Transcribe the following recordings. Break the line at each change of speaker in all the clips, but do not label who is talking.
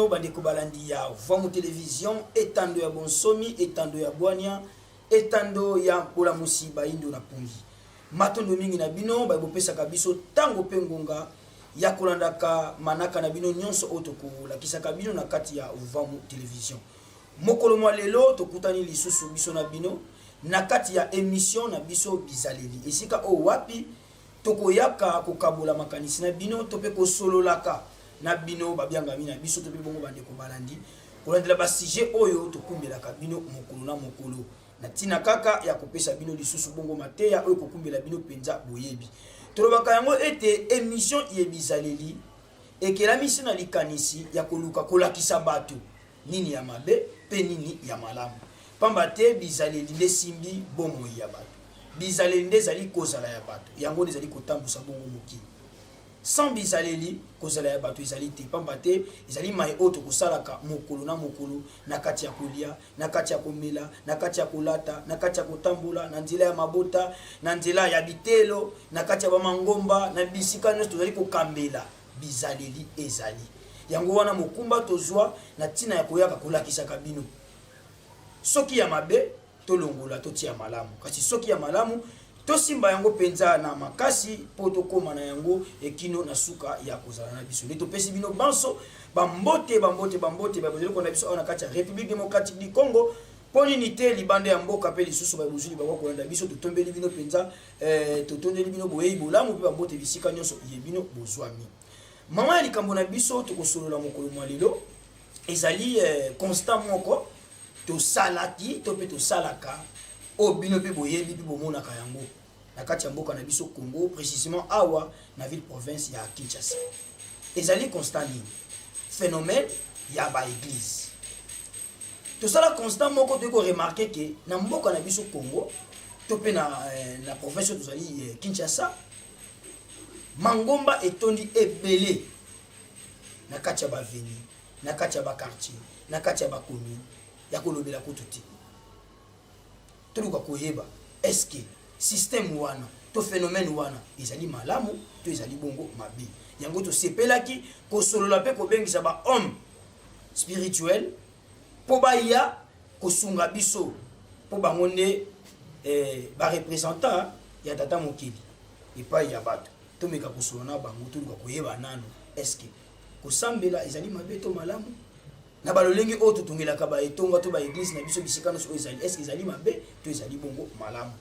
bino bandeko balandi ya Vuamu Television, etando ya bonsomi, etando ya bwania, etando ya bolamusi bayindo na pongi. Matondo mingi na bino baye bopesaka biso tango pe ngonga ya kolandaka manaka na bino nyonso oyo tokolakisaka bino na kati ya Vuamu Television. Mokolo mwa lelo tokutani lisusu biso na bino na kati ya emission na biso Bizaleli, esika oyo wapi tokoyaka kokabola makanisi na bino to pe kosololaka na bino babiangami na biso to pe bongo bandeko balandi kolandela ba sujet oyo tokumbelaka bino mokolo na mokolo na ntina kaka ya kopesa bino lisusu bongo mateya oyo kokumbela bino mpenza boyebi. Tolobaka yango ete emission ye Bizaleli ekelami se na likanisi ya koluka kolakisa bato nini ya mabe mpe nini ya malamu, mpamba te bizaleli nde esimbi bomoi ya bato. Bizaleli nde ezali kozala ya bato, yango nde ezali kotambusa bongo mokili. Sans bizaleli, kozala ya bato ezali te, mpamba te ezali maye oyo tokosalaka mokolo na mokolo na kati ya kolia, na kati ya komela, na kati ya kolata, na kati ya kotambola, na nzela ya mabota, na nzela ya biteyelo, na kati ya bamangomba, na bisika nyonso tozali kokambela. Bizaleli ezali. Yango wana mokumba tozwa na ntina ya koyaka kolakisaka bino. Soki ya mabe, tolongola totia malamu. Kasi soki ya malamu, tosimba yango mpenza na makasi mpo tokoma na yango ekino na suka ya kozala na biso. Nde topesi bino banso bambote, bambote, bambote, bozali kolanda biso awa na kati ya Republique Democratique du Congo. Mpo nini te libanda ya mboka mpe lisusu baye bozwi libaku ya kolanda biso, totombeli bino mpenza, eh, totondeli bino boyei bolamu mpe bambote bisika nyonso iye bino bozwami. Mama ya likambo na biso tokosolola mokolo mwa lelo ezali eh, constat moko tosalaki to mpe tosalaka oyo bino mpe boyebi mpe bomonaka yango na kati ya mboka na biso Congo, précisément awa na ville province ya Kinshasa. Ezali constat nini? Phénomène ya ba église. Tosala constat moko toyei koremarke ke na mboka na biso Congo to mpe na, eh, na province oyo tozali eh, Kinshasa, mangomba etondi ebele na kati ya baveni, na kati ya bakartier, na kati ya bacommune ya kolobela kutu te. Toluka koyeba est-ce que système wana to phénomène wana ezali malamu to ezali bongo mabe. Yango tosepelaki kosolola mpe kobengisa ba homme spirituel mpo baya kosunga biso mpo bango nde eh, ba représentant ya tata mokili epai ya bato. Tomeka kosolola na bango, toluka koyeba nano est-ce que kosambela ezali mabe to malamu na balolenge oyo totongelaka ba etonga to ba eglise na biso bisika nyonso oyo ezali, est-ce que ezali mabe to ezali bongo malamu.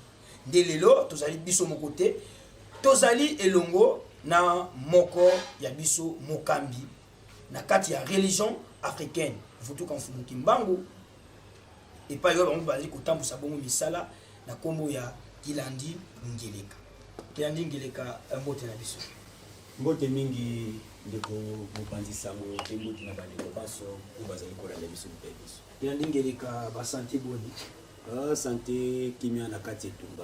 Nde lelo tozali biso moko te, tozali elongo na moko ya biso mokambi na kati ya religion africaine Vutuka Mfumu Kimbangu, epai oyo bango bazali kotambusa bongo misala na kombo ya Kilandi Ngeleka. Kilandi Ngeleka, mbote na biso.
Mbote mingi ndeko mopanzi sango mpe mbote na bandeko banso oyo bazali kolanda biso mpe biso.
Kilandi Ngeleka, ba sante boni?
Ba sante kimia na kati etumba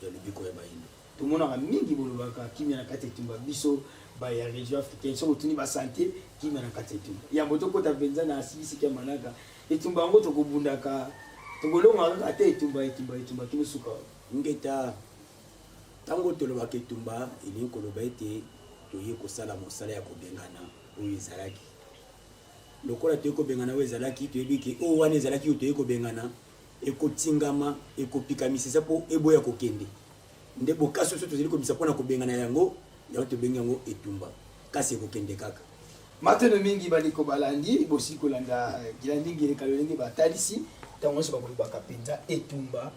ya lobiko ya bayindo.
Tomonaka mingi bolobaka kimia na kati etumba, biso ba ya region africaine soki otuni ba sante kimia na kati etumba. Yambo tokota mpenza na sikisiki ya manaka, etumba yango tokobundaka, tokolongaka kaka te etumba, etumba, etumba kino suka.
Ngeta, tango tolobaka etumba, elingi koloba ete toye kosala mosala ya kobengana oyo ezalaki. Lokola toye kobengana oyo ezalaki, toyebi ke oyo wana ezalaki oyo toye kobengana ekotingama, ekopikamisisa mpo eboya kokende. Nde bokasi oyo tozali kobimisa mpo na kobengana yango, yango tobengi yango etumba, kasi ekokende kaka.
Matondo mingi bandeko balandi, bosili kolanda Gilandi Ngeleka lolenge batalisi ntango nyonso bakolobaka mpenza etumba,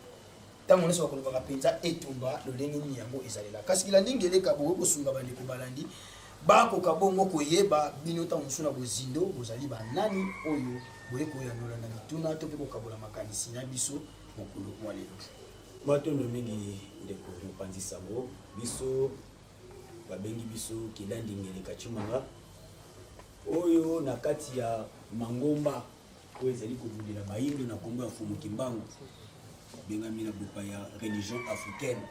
ntango nyonso bakolobaka mpenza etumba lolenge nini yango ezalela. Kasi Gilandi Ngeleka, bokoki kosunga bandeko balandi bakoka bongo koyeba bino ntango mosusu na bozindo bozali banani oyo boye koyanola na mituna to mpe kokabola makanisi na biso mokolo mwa lelo.
Matondo mingi ndeko mopanzi sango, biso babengi biso Kilandi Ngeleka Tshimanga oyo na kati ya mangomba oyo ezali kobundela bayindo na kombo ya Mfumu Kimbangu, bengami na bopaya religion africaine.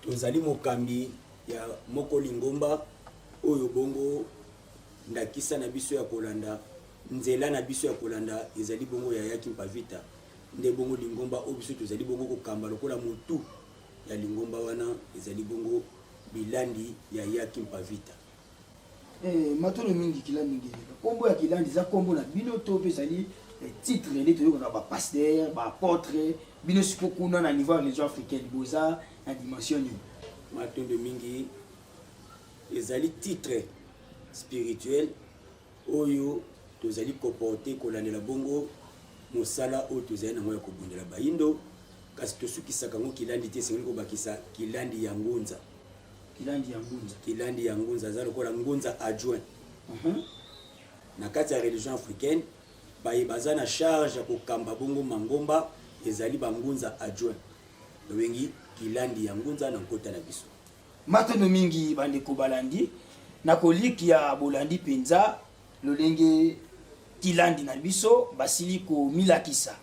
Tozali mokambi ya moko lingomba oyo bongo ndakisa na biso ya kolanda, nzela na biso ya kolanda ezali bongo ya Yaki Mpavita. Nde bongo lingomba oyo biso tozali bongo kokamba lokola motu ya lingomba wana ezali bongo bilandi ya Yaki Mpavita.
Eh, matono mingi Kilandi Ngeleka. Kombo ya Kilandi eza kombo na bino to pe ezali eh, titre nde toyokaka ba pasteur, ba apôtre, bino siko kuna na niveau ya religion africaine boza na dimension nini?
Matondo mingi ezali titre spirituel oyo tozali koporte kolandela bongo mosala oyo tozali nango ya kobundela bayindo, kasi tosukisaka yango Kilandi te, esengeli kobakisa Kilandi ya Ngunza.
Kilandi ya Ngunza.
Kilandi ya Ngunza aza lokola Ngunza adjoint. Na kati ya religion africaine, baye baza na charge ya kokamba bongo mangomba ezali ba Ngunza adjoint. Tobengi Kilandi ya Ngunza na nkota na biso.
Matondo mingi bandeko balandi, na kolikia bolandi mpenza lolenge Kilandi na biso basili komilakisa.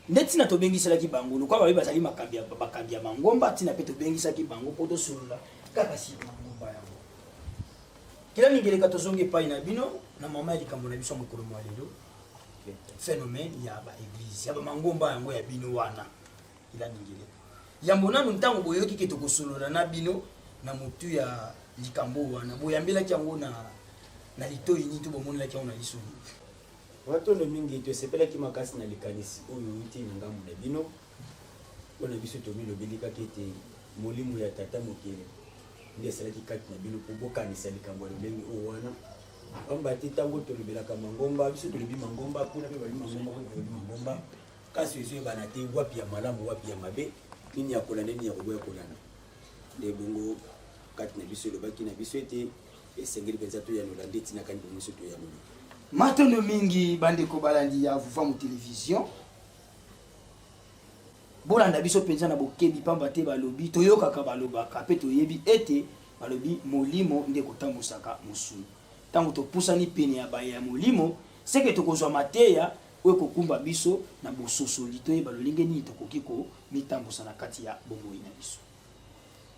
Nde ntina tobengiselaki bango, lokola baye bazali makambi ya, bakambi ya mangomba, ntina mpe tobengisaki bango mpo tosolola kaka nsima mangomba yango. Kilandi Ngeleka, tozongi epai na bino na mama ya likambo na biso ya mokolo mwa lelo, phénomène ya ba eglise ya ba mangomba yango ya bino wana. Kilandi Ngeleka, yambo nanu ntango boyoki ke tokosolola na bino na motu ya likambo wana, boyambelaki yango na, na litoi nini to bomonelaki yango na liso nini?
Matondo mingi, tosepelaki makasi na likanisi oyo euti na ngambo na bino. Mpo na biso tomilobeli kaka ete molimo ya Tata Mokeli nde esalaki kati na bino mpo bokanisa likambo ya lolenge oyo wana. Pamba te ntango tolobelaka mangomba, biso tolobi mangomba, kuna mpe balobi mangomba, kuna mpe balobi mangomba, kasi ezoyebana te wapi ya malamu, wapi ya mabe, nini ya kolanda, nini ya koboya kolanda. Nde bongo kati na biso elobaki na biso ete esengeli mpenza toyanola, nde ntina kani bongo biso toyanoli.
Matondo mingi bandeko balandi ya Vuvamu Television. Bolanda biso mpenza na bokebi, pamba te balobi toyokaka balobaka mpe toyebi ete balobi molimo nde ekotambusaka mosuni. Ntango topusani pene ya baye ya molimo, seke tokozwa mateya oyo ekokumba biso na bososoli toyeba lolenge nini tokoki komitambusa na kati ya bomoi na biso.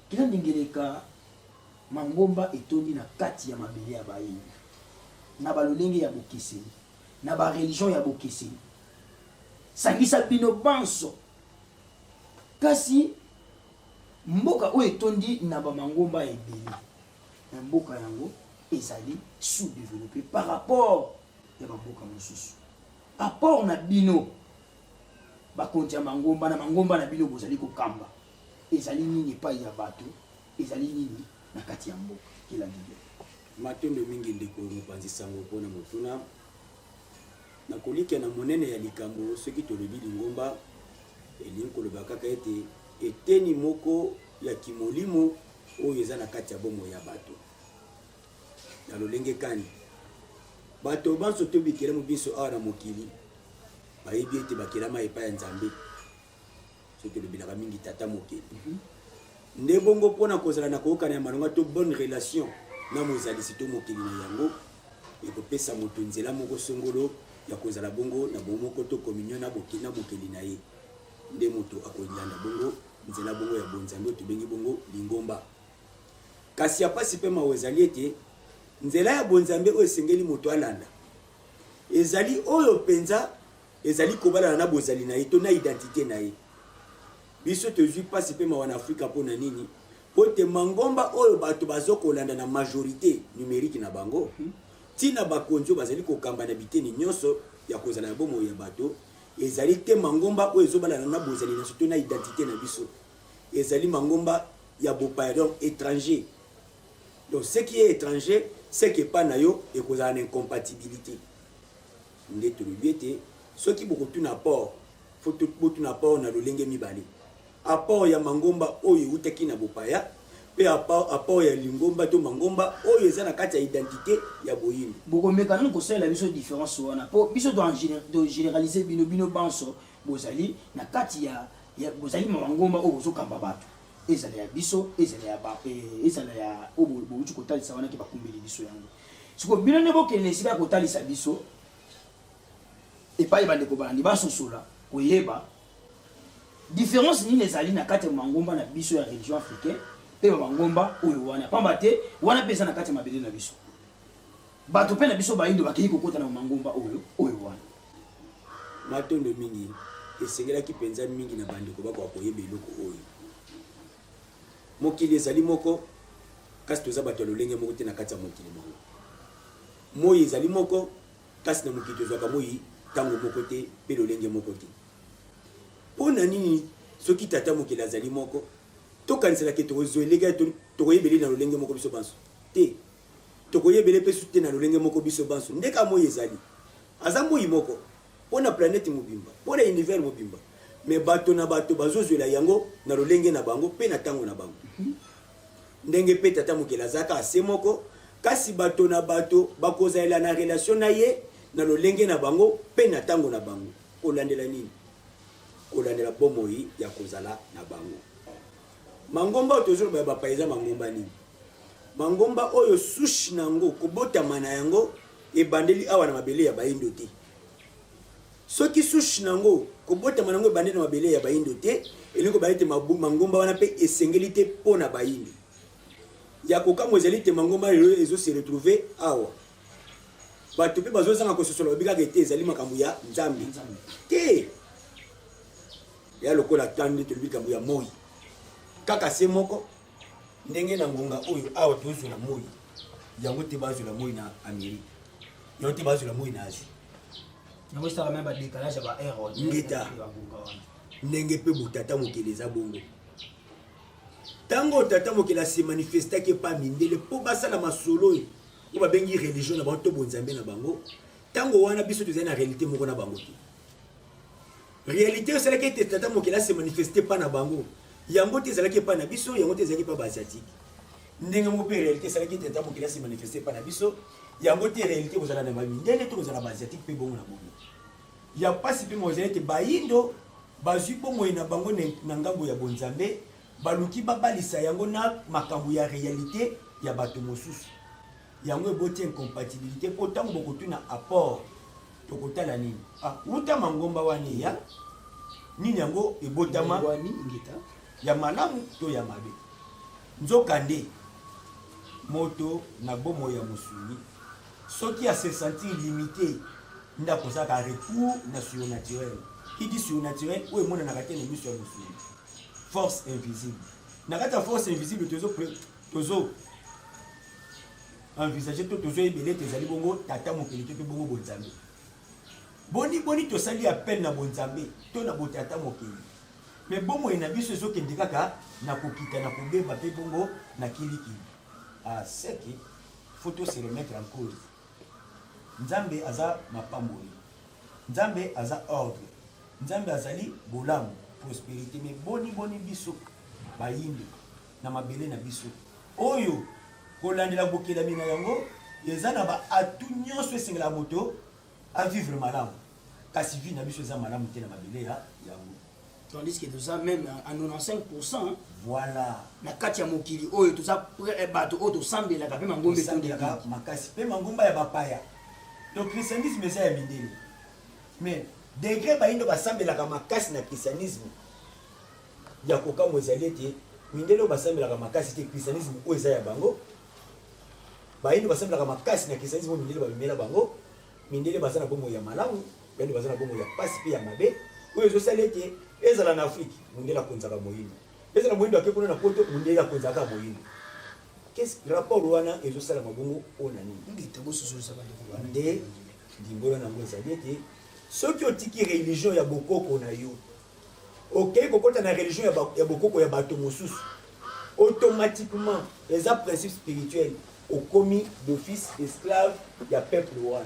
Kilandi Ngeleka, mangomba etondi na kati ya mabele ya bayini, na ba lolenge ya bokeseni, na ba religion ya bokeseni. Sangisa bino banso. Kasi mboka oyo etondi na ba mangomba ebele, na mboka yango ezali sous-developpe par rapport ya ba mboka mosusu. Apport na bino bakonzi ya mangomba na mangomba na bino bozali kokamba ezali nini epai ya bato, ezali nini na kati ya mboka? Kilandi bien.
Matondo mingi ndeko mopanzi sango mpo na motuna. Nakolikya na monene ya likambo, soki tolobi lingomba, elingi koloba kaka ete eteni moko ya kimolimo oyo eza na kati ya bomoi ya bato. Na lolenge kani bato banso to bikelamu binso awa na mokili bayebi ete bakelama epai ya Nzambe. Soki tolobelaka mingi Tata Mokeli, nde bongo mpo na kozala na koyokana ya malonga to bonne relation na Mozalisi to Mokeli na yango, ekopesa moto nzela moko songolo ya kozala bongo na bomoko to communion na na Mokeli na ye. Nde moto akolanda bongo nzela bongo ya bonzambe oyo tobengi bongo lingomba. Kasi ya pasi mpe mawa ezali ete nzela ya bonzambe oyo esengeli moto alanda ezali oyo mpenza ezali kobalana na bozali na ye to na identite na ye. Biso tozwi pasi mpe mawa na Afrika mpo na nini? Mpo te mangomba oyo bato bazo kolanda na majorite numerique na bango, ntina bakonzi oyo bazali kokamba na biteni nyonso ya kozala ya bomoi ya bato, ezali te mangomba oyo ezobalana na bozali na biso to na identite na biso. Ezali mangomba ya bopaya, donc étranger. Donc ce qui est étranger, c'est que epai na yo ekozala na incompatibilité. Nde tolobi ete soki bokotuna apport, faut botuna apport na lolenge mibale. Apport ya mangomba oyo eutaki na bopaya mpe apport ya lingomba to mangomba oyo eza na kati ya identite ya boyindo.
Bokomeka nanu kosalela biso difference wana mpo biso to generaliser bino, bino banso bozali na kati ya, ya bozali mangomba oyo bozokamba bato, ezala ya biso, ezala ya ba, ezala ya oyo bowuti kotalisa wana ke bakumbeli biso yango. Sikoyo bino nde bokende na esika ya kotalisa biso epai bandeko balandi basosola koyeba difference nini ezali na kati ya mangomba na biso ya religion africaine mpe ba mangomba oyo wana, pamba te wana mpe eza na kati ya mabele na biso. Bato mpe na biso bayindo bakei kokota na mangomba oyo oyo wana.
Matondo mingi, esengelaki mpenza mingi na bandeko bakoka koyeba eloko oyo. Mokili ezali moko. kasi toza bato ya lolenge moko te na kati ya mokili mwango. Moi ezali moko, kasi na mokili tozwaka moi ntango moko te mpe lolenge moko te. Mpo na nini soki Tata mokeli azali moko, tokanisela ke tokozwa eleka tokoyebele na lolenge moko biso banso? Te. Tokoyebele mpe susu te na lolenge moko biso banso. Nde kaka moi ezali. Aza moi moko mpo na planète mobimba, mpo na univers mobimba. Mais bato na bato bazozwela yango na lolenge na bango mpe na ntango na bango. Ndenge mpe Tata mokeli aza kaka se moko, kasi bato na bato bakozalela na relation na ye na lolenge na bango mpe na ntango na bango. Kolandela nini? Kolandela bomoi ya kozala na bango. Mangomba oyo tozoloba ya bapaya eza mangomba nini? Mangomba oyo souche na yango, kobotama na yango ebandeli awa na mabele ya baindo te. Soki souche na yango, kobotama na yango ebandeli na mabele ya baindo te, elingi koloba ete mangomba wana mpe esengeli te mpo na baindo. Ya kokamwa ezali ete mangomba lelo ezo se retrouver awa. Bato mpe bazozanga kososola, babi kaka ete ezali makambo ya Nzambe te. Ya lokola tande tolobi likambo ya moi kaka se moko ndenge na ngonga oyo awa tozwela moi yango te, bazwela moi na Amerique yango te, bazwela moi na Asie
yango. Esalaka même ba décalage ya ba heure.
Ngeta ndenge mpe botata mokili eza bongo. Ntango tata mokili ase manifestaki epa mindele mpo basala masolo oyo oyo babengi religion na bango to bonzambe na bango, ntango wana biso tozali na réalité moko na bango te. Réalité oyo esalaki ete tata mokili ase manifeste epa na bango, yango te ezalaki epai na biso, yango te ezalaki epai baasiatique. Ndenge moko mpe réalité esalaki ete tata mokili ase manifeste epai na biso, yango te réalité kozala na bamindele to kozala baasiatique mpe bongo na bongo. Ya mpasi mpe mawa ezali ete bayindo bazwi bomoi na bango na ngambo ya bonzambe, baluki babalisa yango na makambo ya réalité ya bato mosusu. Yango eboti incompatibilité, mpo ntango bokotuna apport, tokotala nini? Ah, wuta mangomba wana eya nini, yango ebotama ya malamu to ya mabe? Nzokande moto na bomoi ya mosuni, soki ase sentir limité, nde akozalaka recours na surnaturel. Qui dit surnaturel? Oyo emonanaka te na miso ya mosuni, force invisible. Na kati ya force invisible, tozo envisage to tozoyebela ete ezali bongo tata mokili to mpe bongo bonzambe. Boni boni tosali appel na bonzambe to na botata mokili, mais bomoi na biso ezokende kaka na kokita, na kobeba mpe bongo na kilikili. Ah, c'est que faut to se remettre en cause. Nzambe aza mapamboli, Nzambe aza ordre, Nzambe azali bolamu, prospérité. Mais boni boni biso bayindo na mabele na biso oyo, kolandela bokelami na yango, eza na baatu nyonso esengelaka moto avivre malamu, kasi vie na biso eza malamu te na mabele ya yango?
Tandis que toza même à 95%
voilà
na kati ya mokili oyo, toza bato oyo tosambelaka mpe mangomba.
Tosambelaka makasi mpe mangomba ya bapaya. Donc christianisme eza ya mindele, mais degré bayindo basambelaka makasi na christianisme ya kokamwa ezali ete mindele oyo basambelaka makasi te christianisme oyo eza ya bango, bayindo basambelaka makasi na christianisme oyo mindele bamemela bango. Mindele baza na bomoi ya malamu, bayindo baza na bomoi ya pasi mpe ya mabe, oyo ezosala ete ezala na Afrique mondele akonzaka moyindo, ezala moyindo ake kuna na Poto, mondele akonzaka moyindo. Qu'est-ce rapport wana ezosalama bongo mpo na nini? Nde ndimbola nango ezali ete soki otiki religion ya bokoko na yo, okei kokɔta na religion ya bokoko ya bato mosusu, automatiquement, eza principe spirituel, okomi d'office esclave ya peuple wana,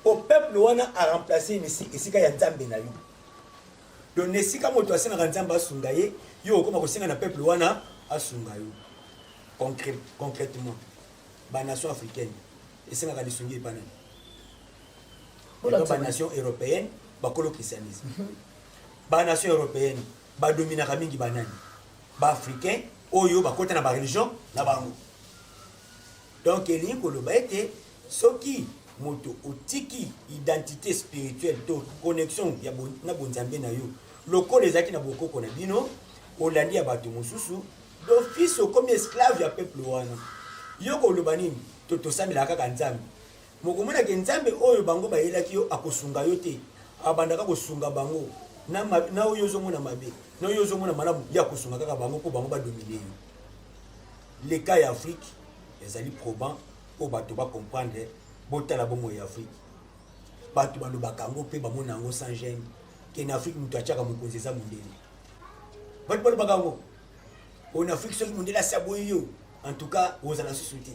po peuple wana aremplace esika ya Nzambe na yo. Donc na esika moto asengaka Nzambe asunga ye, yo okoma kosenga na peuple wana asunga yo. Concrètement, banation africaine esengaka lisungi epa nani? Banation européenne, bakolo christianisme. Banation européenne badominaka mingi banani? Baafricain oyo bakota na bareligion na bango. Donc elingi koloba ete soki moto otiki identité spirituelle to connexion ya na bonzambe na yo lokola ezalaki na bokoko na bino, olandi ya bato mosusu, d'office okomi esclave ya peuple wana. Yo koloba nini? To tosambelaka kaka Nzambe. Mokomonake Nzambe oyo bango bayelaki yo akosunga yo te. Abandaka kosunga bango na oyo ozomona mabe, na oyo ozomona malamu, ye akosunga kaka bango mpo bango badomine yo. Le cas ya Afrique ezali probant mpo bato ba comprendre. Botala bomoi ya Afrique, bato balobaka yango mpe bamona yango sans gêne ke na Afrique moto atiaka mokonzi eza mondele. Bato balobaka yango oyo na Afrique, soki mondele asi aboyi yo, en tout cas ozala susu te.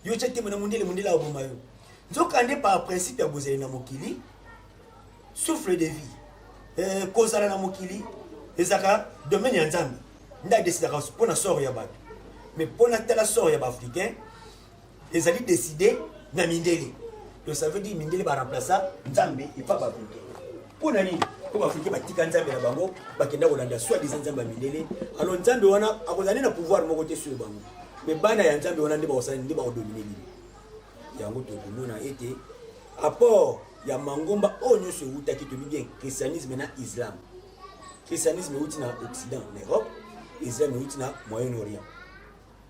Yo tya tembe na mondele, mondele akoboma yo. Nzokande par principe ya bozali na mokili, souffle de vie, kozala na mokili ezalaka domaine ya Nzambe nde adesidaka mpo na sort ya bato. Mais mpo na tala sort ya baafricain ezali décidé na mindele. Donc ça veut dire mindele baremplaça Nzambe epa baafricain. Mpo na nini? Mpo baafricain batika Nzambe na bango, bakenda kolanda soi disant Nzambe ya mindele. Alors Nzambe wana akozala nde na pouvoir moko te sur bango, mais bana ya Nzambe wana nde bakosala, nde bakodomine bino. Yango tokomona ete apport ya mangomba oyo nyonso ewutaki, toyebi bien christianisme na islam. Christianisme euti na Occident, na Europe. Islam euti na Moyen Orient,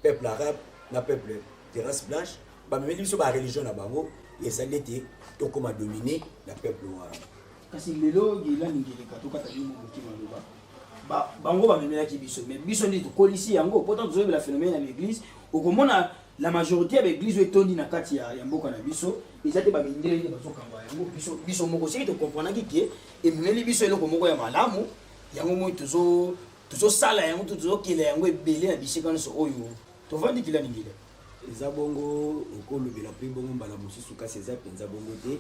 peuple arabe na peuple de race blanche. Bamemeli biso bareligion na bango, esali ete tokóma domine na peuple wana.
Kasi lelo Gelani Ngeleka, tokata bino moke maloba. Bango bamemelaki biso, mais biso nde tokolisi yango. Po tango tozoyebela phénomène ya baeglise, okomona la majorité ya baeglise oyo etondi na kati ya mboka na biso eza te bamindele nde bazokamba yango. Biso moko soki tokomprenaki ke ememeli biso eloko moko ya malamu, yango moi tozosala yango to tozokela yango ebele na bisika nyonso oyo tovandi. Kilani Ngele.
Eza bongo, okolobela mpe bongo mbala mosusu, kasi eza mpenza bongo te.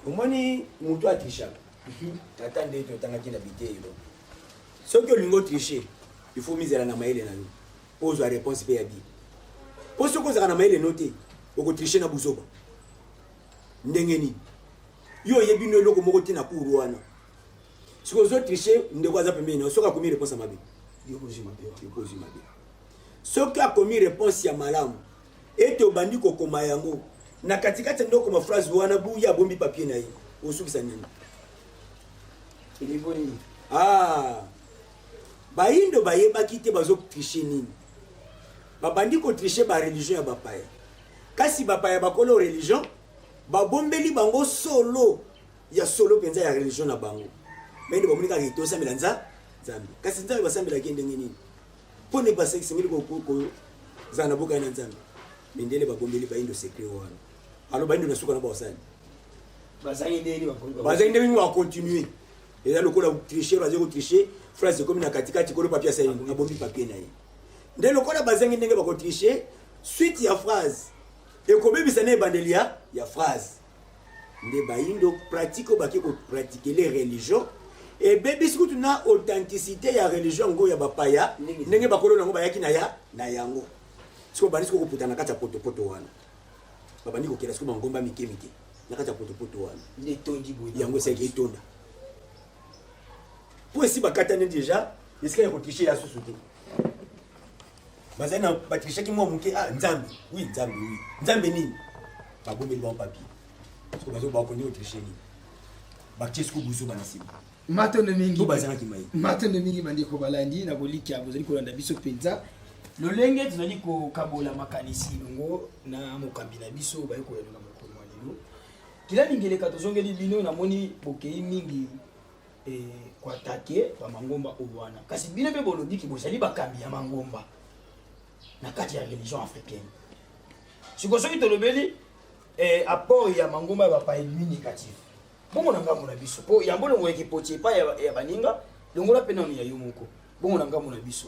Omoni, moto atrichaka ata nde totangaki na biteyelo, soki olingi otriche, il faut mizala na mayele na yo mpo ozwa réponse mpe ya bien. Mpo soki ozalaka na mayele no te, okotriche na buzoba. Ndenge nini yo oyebi no eloko moko te na cours wana, soki ozotriche, ndeko aza pembeni na yo, soki akomi réponse ya mabe,
yokozwi mabe.
Yokozwi mabe. Soki akomi réponse ya malamu, ete obandi kokoma yango na katikati ya nde okoma phrase wana, buya abombi papier na ye, osukisa nini?
Elivo nini?
Ah, bayindo bayebaki te bazotriche nini. Babandi kotriche bareligion ya bapaya, kasi bapaya bakolo religion babombeli bango solo ya solo mpenza ya religion na bango. Bayindo bamoni kaka tosambela Nzambe, kasi Nzambe basambelaki ndenge nini? Mpo nde basengeli kozala na bokani na Nzambe. Mindele babombeli bayindo secret wana. Alors bayindo na suka na baosali
bazangi ndenge.
Bazangi ndenge bakontinue. Eza lokola tricher, bazali kotriche, phrase ekomi na katikati, kolo papier asali abombi papier na ye. Nde lokola bazangi ndenge bakotriche, suite ya phrase ekobebisa na ebandeli ya phrase. Nde bayindo pratique oyo bake kopratikele religion ebebisi kutu na authenticité ya religion yango ya bapaya, ndenge bakolo nango bayaki na yango. Sikoyo bandi sikoyo koputa na kati ya potopoto wana, babandi kokela sikoyo bangomba mike mike na kati ya potopoto wana.
Nde etondi boye.
Yango esalaki etonda mpo esi bakatani déjà esika ya kotriche ya susu te. Bazali na batrichaki mwa moke. Ah, Nzambe, oui, Nzambe, oui, Nzambe nini? Babombeli bango papier. Siko bazo bakondi kotriche nini? Batie siko buzoba na nsima.
Matondo mingi.
Po bazalaki mai.
Matondo mingi, bandeko balandi. Na kolikia bozali kolanda biso mpenza lolenge tozali kokabola makanisi elongo na mokambi na biso baye koyanola mokolo mwa lelo. Kilani Ngeleka, tozongeli bino. Namoni bokei mingi koattaquer bamangomba oyo wana, kasi bino mpe bolobiki bozali bakambi ya mangomba na kati ya religion africaine. Sikoyo soki tolobeli apport ya mangomba ya bapaya ebimi négatif bongo na ngambo na biso, mpo yango longoyaki poti epai ya baninga, longola mpe nanu ya yo moko. Bongo na ngambo na biso,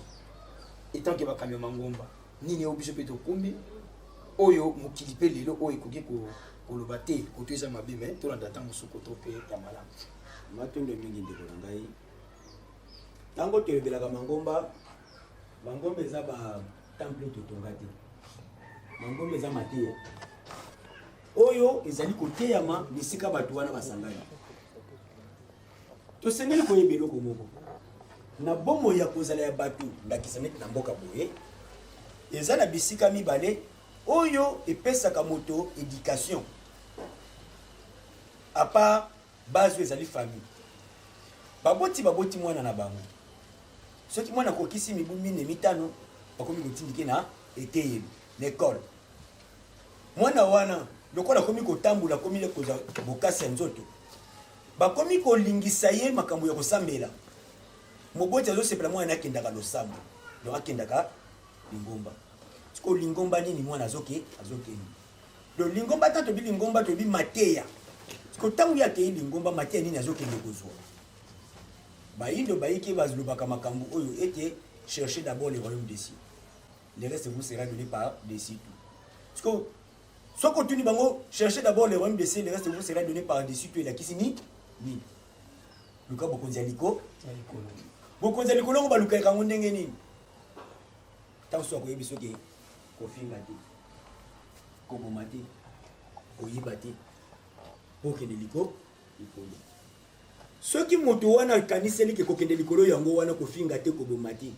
etant que bakambi ya mangomba, nini oyo biso mpe tokumbi oyo mokili mpe lelo oyo ekoki koloba te koto eza mabe, me tolanda ata mosusu koto mpe ya malamu?
Matondo mingi, ndeko na ngai. Ntango tolobelaka mangomba, mangomba eza batemple totonga te. Mangomba eza mateya oyo ezali koteyama bisika bato wana basangani. Tosengeli koyeba eloko moko na bomoi ya kozala ya bato. Ndakisa neti na mboka boye, eza na bisika mibale oyo epesaka moto éducation à part base oyo ezali famille. Baboti baboti mwana na bango, soki mwana akokisi mibu 4, 5, bakomi kotindike na eteyelo, na ekole. Mwana wana lokola akomi kotambola, akomi kozwa bokasi ya nzoto, bakomi kolingisa ye makambo ya kosambela. Moboti azosepela mwana akendaka losambo, donc akendaka lingomba. Sikoyo lingomba nini mwana azoke azokende? Donc lingomba, tango toyebi lingomba, toyebi mateya. Sikoyo ntango ye akei lingomba, mateya nini azokende kozwa? Bayindo bayike balobaka makambo oyo ete cherchez d'abord le royaume des cieux, le reste vous sera donné par dessus tout. Sikoyo soki otuni bango cherchez d'abord le royaume des cieux, le reste vous sera donné par dessus tout, elakisi nini? Nini? Luka bokonzi ya liko bokonzi ya likolo yango balukaka yango ndenge nini? Ntango soki akoyebi soki kofinga te, koboma te, koyiba te, mpo okende likolo. Soki moto wana akaniseli ke kokende likolo yango wana kofinga te, koboma te,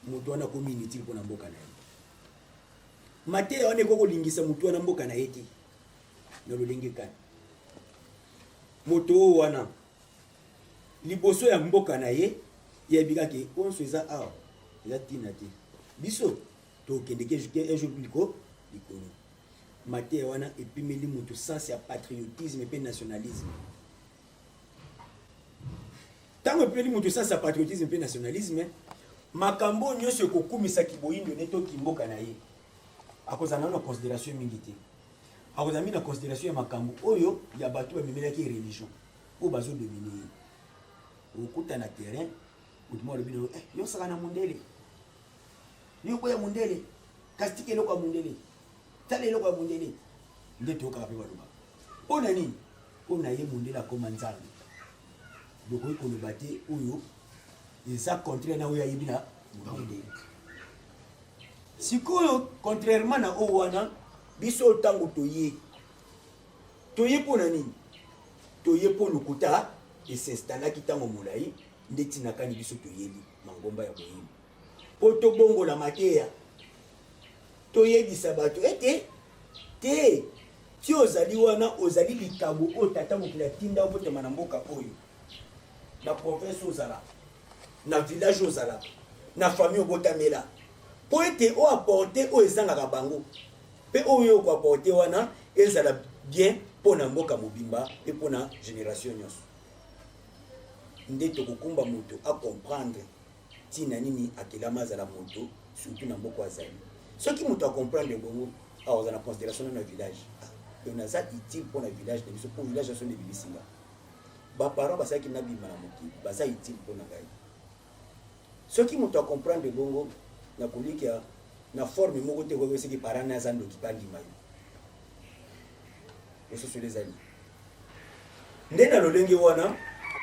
moto wana akomi inutile mpo na mboka na ye. Mateya wana ekoki kolingisa moto wana mboka na ye te. Na lolenge kani? Moto oyo wana liboso ya mboka na ye yebi kaka onso eza awa, eza ntina te, biso tokende ke un jour likolo. Mateya wana epimeli moto sens ya patriotisme mpe nationalisme. Ntango epimeli moto sens ya patriotisme mpe nationalisme, makambo nyonso ekokumisa kiboyindo ne to kimboka na ye, akozala nano na considération mingi te. Akozala mingi na considération ya makambo oyo ya bato bamemelaki religion oyo bazodomine ye. Okuta na terrain, moto moko alobi na yo, eh, yo osaka na mondele, yo okoya mondele, kasi tika eloko ya mondele, tala eloko ya mondele. Nde toyokaka mpe balobaka mpo na nini? Mpo na ye mondele akoma Nzambe. Bokoki koloba te oyo eza contraire na oyo ayebi na mondele. Sikoyo contrairement na oyo wana, biso ntango toye, toye mpo na nini? Toye mpo lokuta esinstallaki ntango molai, nde ntina kani biso toyeli mangomba ya boyini mpo tobongola mateya, toyebisa bato ete te, ti ozali wana, ozali likabo oyo tata mokili atinda obotama na mboka oyo, na province ozala, na village ozala, na famille obotamela, mpo ete oapporte oyo ezangaka bango, mpe oyo okoapporte wana ezala bien mpo na mboka mobimba mpe mpo na génération nyonso. Nde tokokumba moto acomprendre ntina nini akelama azala moto, surtout na mboka azali. Soki moto acomprendre bongo, akozala na considération na village. Donc naza utile mpo na village na biso, mpo village nyonso nde ebimisi nga. Baparent basalaki nabima na mokili, baza utile mpo na ngai. Soki moto acomprendre bongo, na kolikia na forme moko te koki soki parent na aza ndoki bandima yo. Ososoli ezali nde na lolenge wana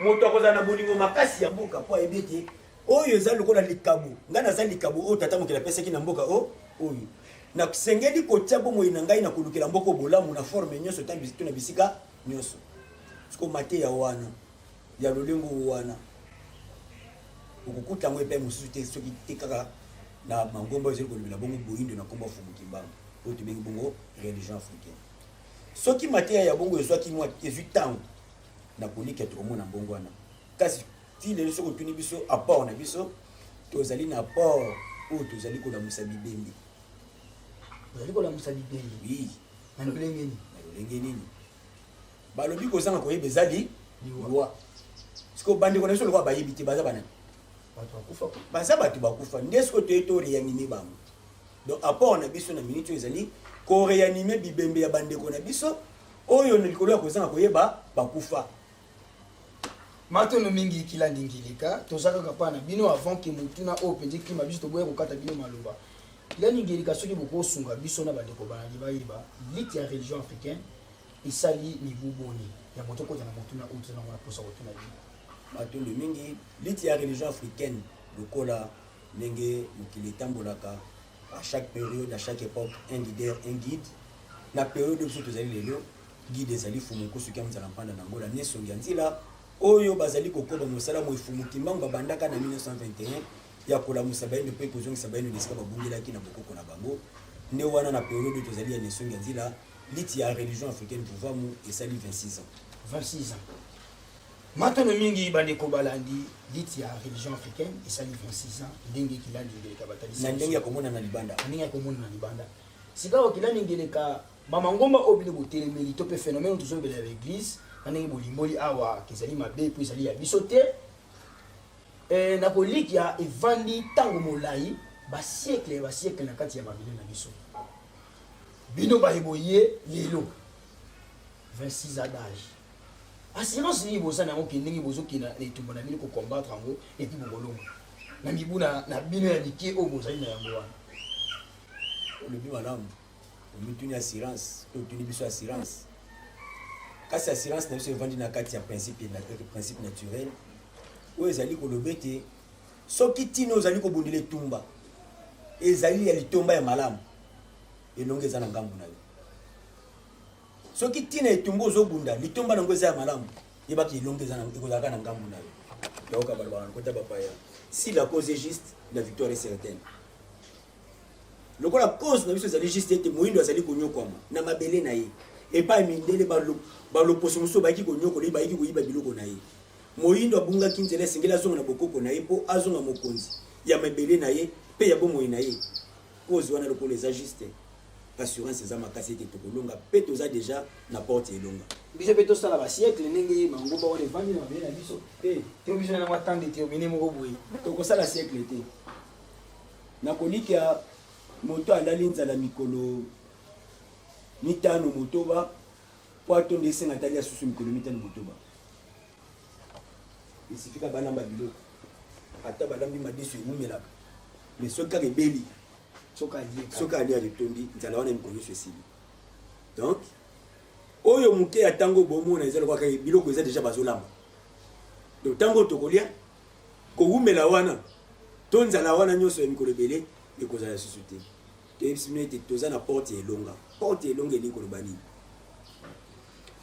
moto akozala na bolingo makasi ya mboka, mpo ayebi ete oyo eza lokola likabo. Ngai naza likabo oyo tata mokili apesaki na mboka o oyo. Nasengeli kotia bomoi na ngai na kolukela mboka bolamu na forme nyonso to na bisika nyonso. Siko mateya wana ya lolengo wana okokuta yango epai mosusu te soki te kaka na mangomba oyo ezali kolobela bongo boyindo na nkombo ya Fumu Kimbangu, oyo tobengi bongo religion africaine. Soki mateya ya bongo ezwaki mwa ezwi ntango na kolikia, tokomona mbongo wana. Kasi ti lelo soki otuni biso apport na biso, tozali na apport oyo tozali kolamusa bibembe.
Ozali kolamusa bibembe?
Oui.
Na lolenge nini?
Na lolenge nini? Balobi kozanga koyeba ezali liwa. Sikoyo bandeko na biso lokola bayebi te, baza banani?
Bato bakufa.
Baza bato bakufa. Nde sikoyo toye to réanimer bango. Donc apport na biso na minute oyo ezali koréanimer bibembe ya bandeko na biso oyo na likolo ya kozanga koyeba bakufa.
Matono mingi Kilandi Ngeleka, toza kaka mpa na bino avant ke motuna oyo mpenza ekima biso, toboya kokata bino maloba. Kilandi Ngeleka, soki bokosunga biso na bandeko balandi bayeba lutte ya religion africaine esali mibu boni, yango tokota na motuna oyo toza nango na mposa kotuna bino.
Matondo mingi. Lutte ya religion africaine, lokola ndenge mokili etambolaka, à chaque période, à chaque époque, un leader, un guide. Na période biso tozali lelo, guide ezali Fumu Nkusu Kia Nzala Mpanda na Ngola Nesongi ya Nzila, oyo bazali kokoba mosala moye Fumu Kimbangu babandaka na 1921 ya kolamusa bayindo mpe kozongisa bayindo na esika babungelaki na bokoko na bango. Nde wana na période oyo tozali ya Nesongi ya Nzila, lutte ya religion africaine Vuvamu esali 26 ans.
26 ans. Matono mingi bandeko balandi, lutte ya religion africaine esali 26 ans ndenge Kilandi Ngeleka batalisi
na ndenge ya komona na libanda.
Na ndenge ya komona na libanda. Sikawa Kilandi Ngeleka, bamangomba oyo bino botelemeli to mpe phénomène oyo tozolobela ya baeglise na ndenge bolimboli awa kezali mabe mpo ezali ya biso te, na kolikia evandi ntango molai. Basiècle ya basiècle na kati ya mabele na biso. Bino baye boye lelo 26 ans d'âge. Assurance nini boza na yango ke ndenge bozokende na etumba na bino ko combattre yango et puis bokolonga na mibu na, na bino ya mike oyo bozali na yango wana?
Olobi malamu, omituni assurance to otuni biso assurance. Kasi assurance na biso evandi na kati ya principe, principe naturel oyo ezali koloba ete soki ntina ozali kobundela etumba ezali ya litomba ya malamu, elonga eza na ngambo na yo. Soki ntina etumba ozobunda litomba nango eza ya malamu, yebaki elonga eza ekozalaka na ngambo na yo. Yaoka balobaka na kota bapaya, si la cause est juste, la victoire est certaine. Lokola cause na biso ezali juste ete moyindo azali konyokwama na mabele na ye epai mindele baloposo mosusu bayaki konyokola ye, bayaki koyiba biloko na ye. Moyindo abungaki nzela, esengeli azonga na bokoko na ye mpo azonga mokonzi ya mabele na ye mpe ya bomoi na ye. Cause wana lokola eza juste, assurance eza makasi ete tokolonga mpe toza deja na porte ya elonga.
Biso mpe tosala ba siècle ndenge mangomba wana evandi na mabele na biso te, to biso na mwa temps déterminé moko boye.
Tokosala siècle te. Nakolikya moto alali nzala mikolo 5 motoba mpo atonda, esenga atali asusu mikolo 5 motoba. Esifika balamba biloko, ata balambi madesu ewumelaka, mais soki kaka ebeli, soki alie atondi, nzala wana mikolo nyonso esili. Donc oyo moke ya ntango bomona eza lokola kaka biloko eza deja bazolamba. Donc ntango tokolia kowumela wana to nzala wana nyonso ya mikolo ebele ekozala lisusu te. Toyebisi bino ete toza na porte ya elonga. Porte ya elonga elingi koloba nini?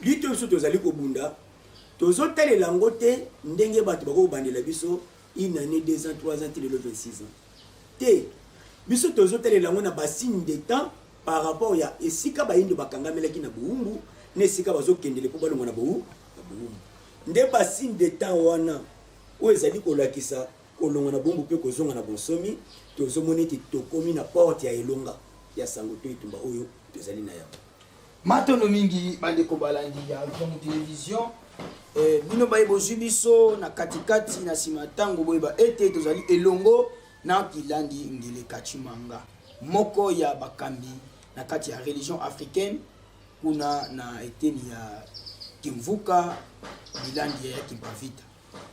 Lito biso tozali kobunda, tozotalela yango te ndenge bato bakokobandela biso une année, 2 ans, 3 ans, ti lelo 26 ans te. Biso tozotalela yango na basigne de temps par rapport ya esika bayindo bakangamelaki na bowumbu na esika bazokendele mpo balongwa na bowumbu. Nde basigne de temps wana oyo ezali kolakisa kolongwa na bowumbu mpe kozonga na bonsomi, tozomona ete tokomi na porte ya elonga ya sango to etumba oyo tozali na yango.
Matondo mingi bandeko balandi ya Mvumu Television. Bino baye bozwi biso na katikati na nsima ntango, boyeba ete tozali elongo na Kilandi Ngeleka Tshimanga, moko ya bakambi na kati ya religion africaine kuna na eteni ya Kimvuka Bilandi ya Kimpavita.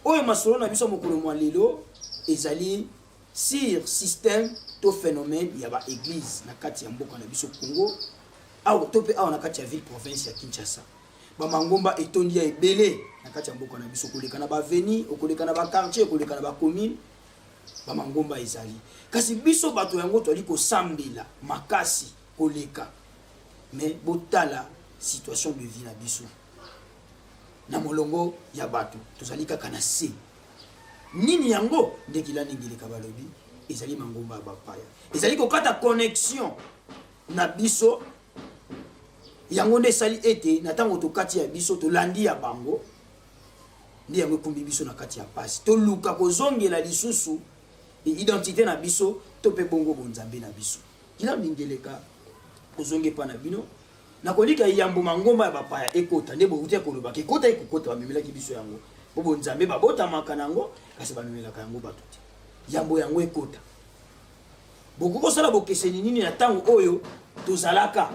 Oyo masolo na biso mokolo mwa lelo ezali sur système to phénomène ya ba église na kati ya mboka na biso Congo, awa to mpe awa na kati ya ville province ya Kinshasa. Bamangomba etondi ya ebele na kati ya mboka na biso, koleka na baveni, okoleka na baquartier, okoleka na bacommune, bamangomba ezali. Kasi biso bato yango toali kosambela makasi koleka, mais botala situation de vie na biso na molongo ya bato, tozali kaka na se. Nini yango nde Kilandi Ngeleka balobi ezali mangomba ya bapaya ezali kokata connexion na biso. Yango nde esali ete na ntango tokati ya biso, tolandi ya bango, nde yango ekumbi biso na kati ya pasi. Toluka kozongela lisusu identité na biso to mpe bongo bonzambe na biso. Kilandi Ngeleka, kozonga epa na bino, nakolika yambo mangomba ya bapaya ekota nde bowuti ya kolobaka ekota, ekokota bamemelaki biso yango mpo bonzambe babotamaka na yango, kasi bamemelaka yango bato te. Yambo yango ekota, bokoki kosala bokeseni nini na ntango oyo tozalaka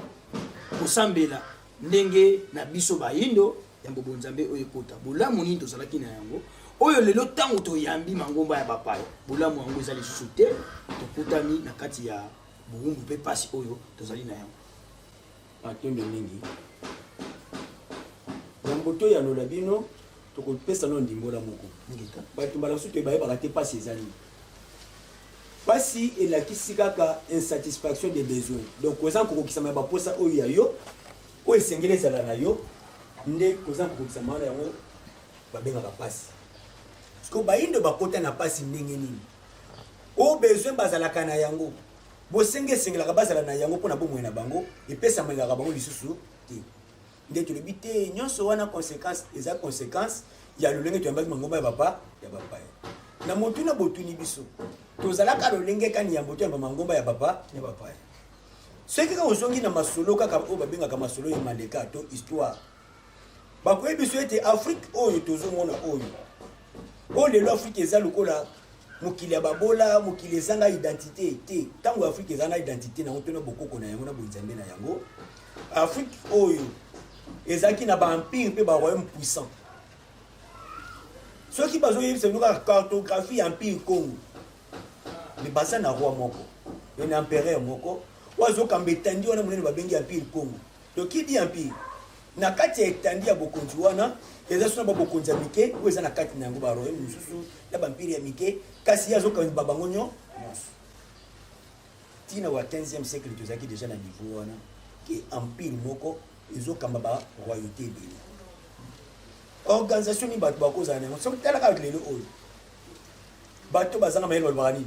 kosambela ndenge na biso bayindo yambo bonzambe oyo ekota? Bolamu nini tozalaki na yango oyo lelo ntango toyambi mangomba ya bapaya bolamu yango eza lisusu te? Tokutami na kati ya bowumbu mpe pasi oyo tozali na yango.
Matondo mingi. Yambo toyanola bino, tokopesa no ndimbola moko. Bato mbala mosusu toyeba te pasi eza nini. Pasi elakisi kaka insatisfaction des besoins, donc koza kokokisama ya baposa oyo ya yo, oyo esengeli ezala na yo, nde koza kokokisama wana, yango babengaka pasi. Parce bayindo bakota na pasi ndenge nini? Oyo besoin bazalaka na yango, bosenge esengelaka bazala na yango mpona bomoi na bango, epesamelaka bango lisusu te. Nde tolobi te nyonso wana conséquence, eza conséquence ya lolenge toyambaki mangomba ya bapa ya bapaya. Na motuna botuni biso, tozalaka lolenge kani yambo toyamba mangomba ya bapa ya bapaya? Soki kaka ozongi na masolo kaka oyo babengaka masolo ya maleka to histoire, bakoyebi biso ete Afrique oyo tozomona, oyo lelo Afrique eza lokola Mokili ya babola, mokili ezanga identité te. Ntango Afrique eza na identité na yango mpe na bokoko na yango na bonzambe na yango, Afrique oyo ezalaki na baempire mpe baroyaume puissant. Soki bazoyebisa bino kaka cartographie ya empire Congo, mais baza na roi moko, un empereur moko oyo azokamba etandi wana monene babengi empire Congo. Donc qui dit empire, na kati ya etandi ya bokonzi wana eza sona ba bokonzi ya mike oyo eza na kati na yango ba royaume mosusu na ba empire ya mike, kasi ye azokamba bango nyonso. Tina wa 15e siècle tozalaki déjà na niveau wana ke empire moko ezokamba ba royauté ebele. Organisation nini bato bakozala na yango? Soki talaka lelo oyo bato bazanga mayele balobaka nini?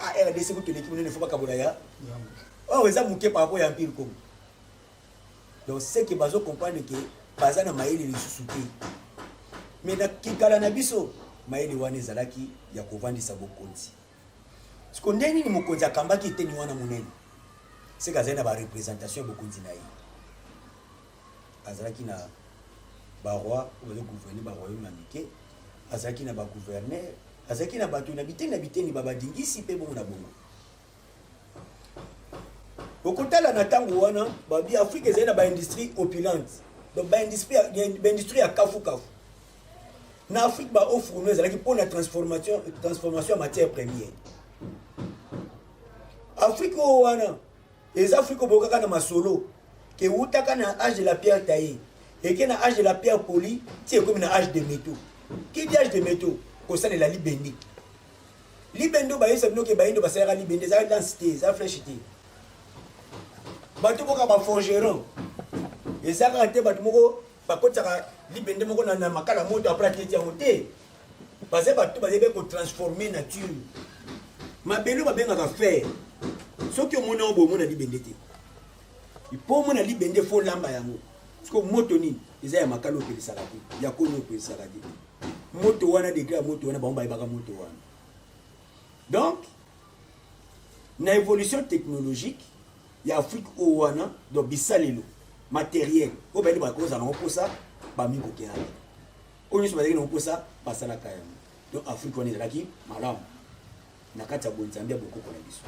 Ah, RDC kutu eleki monene, fo bakabola ya oyo eza moke par rapport ya empire Congo. Donc c'est que bazo comprendre que baza na mayele lisusu te. Mais na kikala na biso mayele wana ezalaki ya kovandisa bokonzi. Siko ndenge nini mokonzi akambaki eteni wana monene? Seke azali na ba représentation ya bokonzi na ye. Azalaki na ba roi oyo bazo gouverner ba royaume ya mike, azalaki na ba gouverneur, azalaki na bato na biteni na biteni ba badingisi mpe bongo na bongo. Okotala na ntango wana babi Afrique ezali na ba industrie opulente, donc ba industrie ya kafu kafu. Na Afrique ba hauts fourneaux ezalaki mpo na transformation ya matière première. Afrique oyo wana eza Afrique oyo bokaka na masolo ke wutaka na âge de la pierre taillée eke na âge de la pierre polie ti ekomi na âge de métaux. Qui dit âge de métaux? Kosalela libende. Libende oyo bayebisa bino ke bayindo basalaka libende eza lance te, eza flèche te. Bato boka ba forgeron eza kaka te bato moko bakotisaka libende moko na makala moto après ateti yango te. Baza bato bayebi kotransforme nature. Mabele oyo babengaka fer, soki omoni yango boye omona libende te. Mpo omona libende fo olamba yango. Siko moto nini eza ya makala oyo opelisaka te, ya koni oyo opelisaka te. Moto wana, degré ya moto wana, bango bayebaka moto wana. Donc na évolution technologique ya Afrique oyo wana, donc bisalelo matériel oyo bayeli bakozala nango mposa bamikokelaki, oyo nyonso bazalaki nango mposa basalaka yango. Donc Afrique wana ezalaki malamu na kati ya bonzambe ya bokoko na biso.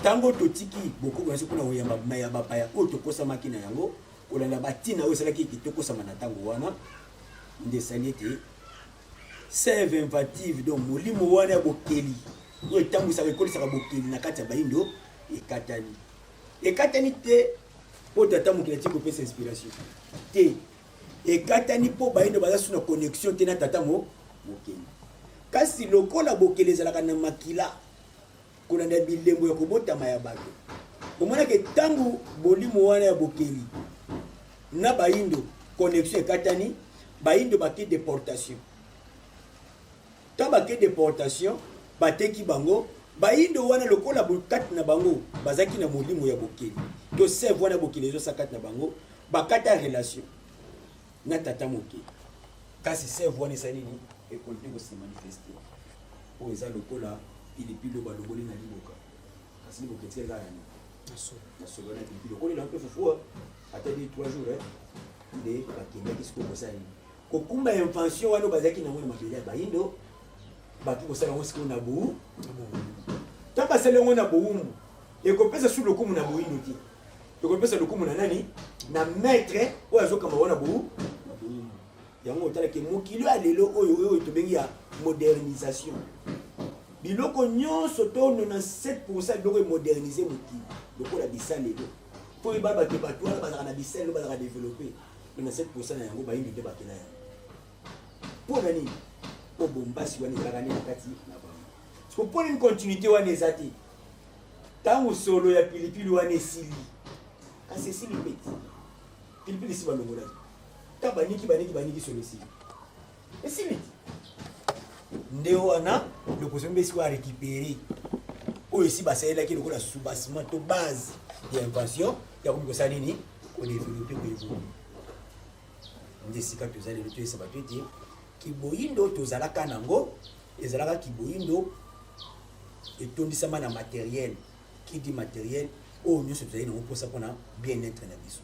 Ntango totiki bokoko na biso mpona koyamba ya bapaya oyo tokosamaki na yango, kolanda batina oyo esalaki ete tokosama na ntango wana, nde esali ete sève inventive, donc molimo wana ya bokeli oyo etambwisaka ekolisaka bokeli na kati ya bayindo ekatani. Ekatani te mpo tata mokili atiki kopesa inspiration te, ekatani mpo bayindo baza su na connexion te na tata mokeli. Kasi lokola bokeli ezalaka na makila, kolanda bilembo ya kobotama ya bato, omonake ntango bolimo wana ya bokeli na bayindo connexion ekatani, bayindo bake deportation. Ntango bake deportation, bateki bango bayindo wana, lokola kati na bango bazalaki na molimo ya bokeli to sève wana bokeli ezosa kati na bango, bakata relation na tata mokeli. Kasi sève wana esali nini? Ekontinue kose manifester. Oyo eza lokola pilipili oyo balongoli na liboka, kasi liboka etikali kaka na nini? Na solo wana pilipili okolela mpe fufu ata di 3 jours. Nde bakendaki sikoyo kosala nini? Kokumba invention wana oyo bazalaki nango na mabele ya bayindo, baki kosala yango sikoyo na bowumbu. Ntango basali yango na bowumbu, ekopesa su lokumu na boyindo te, ekopesa lokumu na nani? Na maître oyo azokamba wana bowumbu. Yango otalaki mokili ya lelo oyo oyo tobengi ya modernisation, biloko nyonso to 97% biloko emodernize mokili lokola bisalelo, mpo oyeba bato bato wana bazalaka na bisalelo, bazalaka développe. 97% na yango bayindo nde bakela yango. Mpo na nini? Mpo bombasi wana ezalaka nde na kati na bango. Siko mpo nini continuité wana eza te? Ntango solo ya pilipili wana esili, kasi esili mpe te, pilipili esi balongolaki, ta baniki baniki baniki, solo esili, esili te. Nde wana lokoso mpe sikoyo arécupéré oyo esi basalelaki lokola soubassement to base ya invention ya komi kosala nini? Kodévelopper, koévoluer. Nde esika toza lelo, toyesa bato ete kiboyindo tozalaka nango ezalaka kiboyindo etondisama na matériel. Qui dit matériel, oyo nyonso tozali nango mposa mpona bien-être na biso.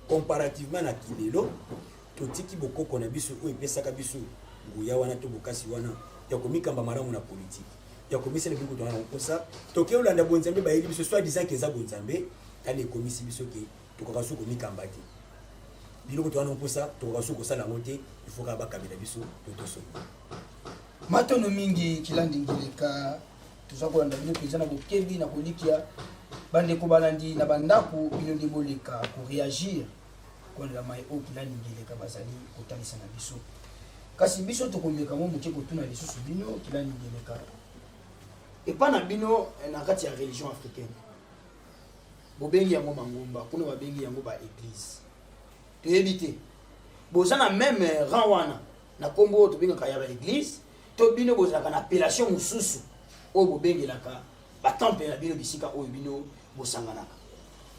Comparativement na kilelo, totiki bokoko na biso oyo epesaka biso nguya wana to bokasi wana. Ya komikamba malamu na politike, ya komisala biloko toza na mposa, toke olanda bonzambe. Bayeli biso soit disant ke eza bonzambe. Tala, ekomisi biso ke tokoka so komikamba te. Biloko toza na mposa, tokoka so kosala yango te. Il faut kaka bakabela biso to tosomba.
Matono mingi, Kilandi Ngileka. Toza kolanda bino mpenza na bokebi na kolikia. Bandeko balandi na bandako, bino nde boleka koréagir kolandela mai oyo Kilandi Ngeleka bazali kotalisa na biso. Kasi biso tokomeka mo moke kotuna lisusu bino, Kilandi Ngeleka, epa na bino na kati ya religion africaine, bobengi yango mangomba, kuna babengi yango baéglise. Toyebi te, boza na même rang wana na nkombo oyo tobengaka ya baéglise, to bino bozalaka na appellation mosusu oyo bobengelaka batemple na bino, bisika oyo bino bosanganaka,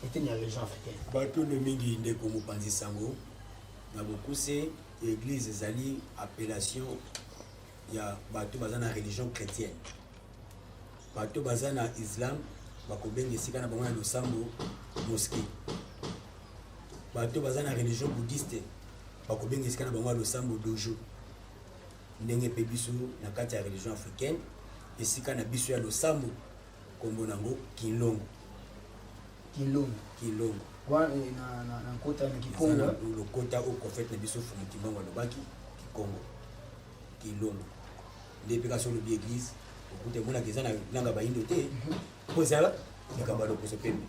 eteni ya religion africaine?
Batondo mingi, ndeko mopanzi sango. Na bokuse, église ezali appellation ya bato baza na religion chrétienne. Bato baza na islam bakobenga esika na bango ya losambo mosquée. Bato baza na religion bouddhiste bakobenga esika na bango ya losambo dojo. Ndenge mpe biso na kati ya religion africaine, esika na biso ya losambo, nkombo nango Kinlongo.
Kinlongo.
Kinlongo.
Wana na nkota na Kikongo.
Lokota oyo prophète na biso Fumu Kimbangu alobaki, Kikongo, Kinlongo. Nde mpe kasi olobi église, okuta emonaka eza na langue bayindo te, mpo eza likambo ya loposo pembe.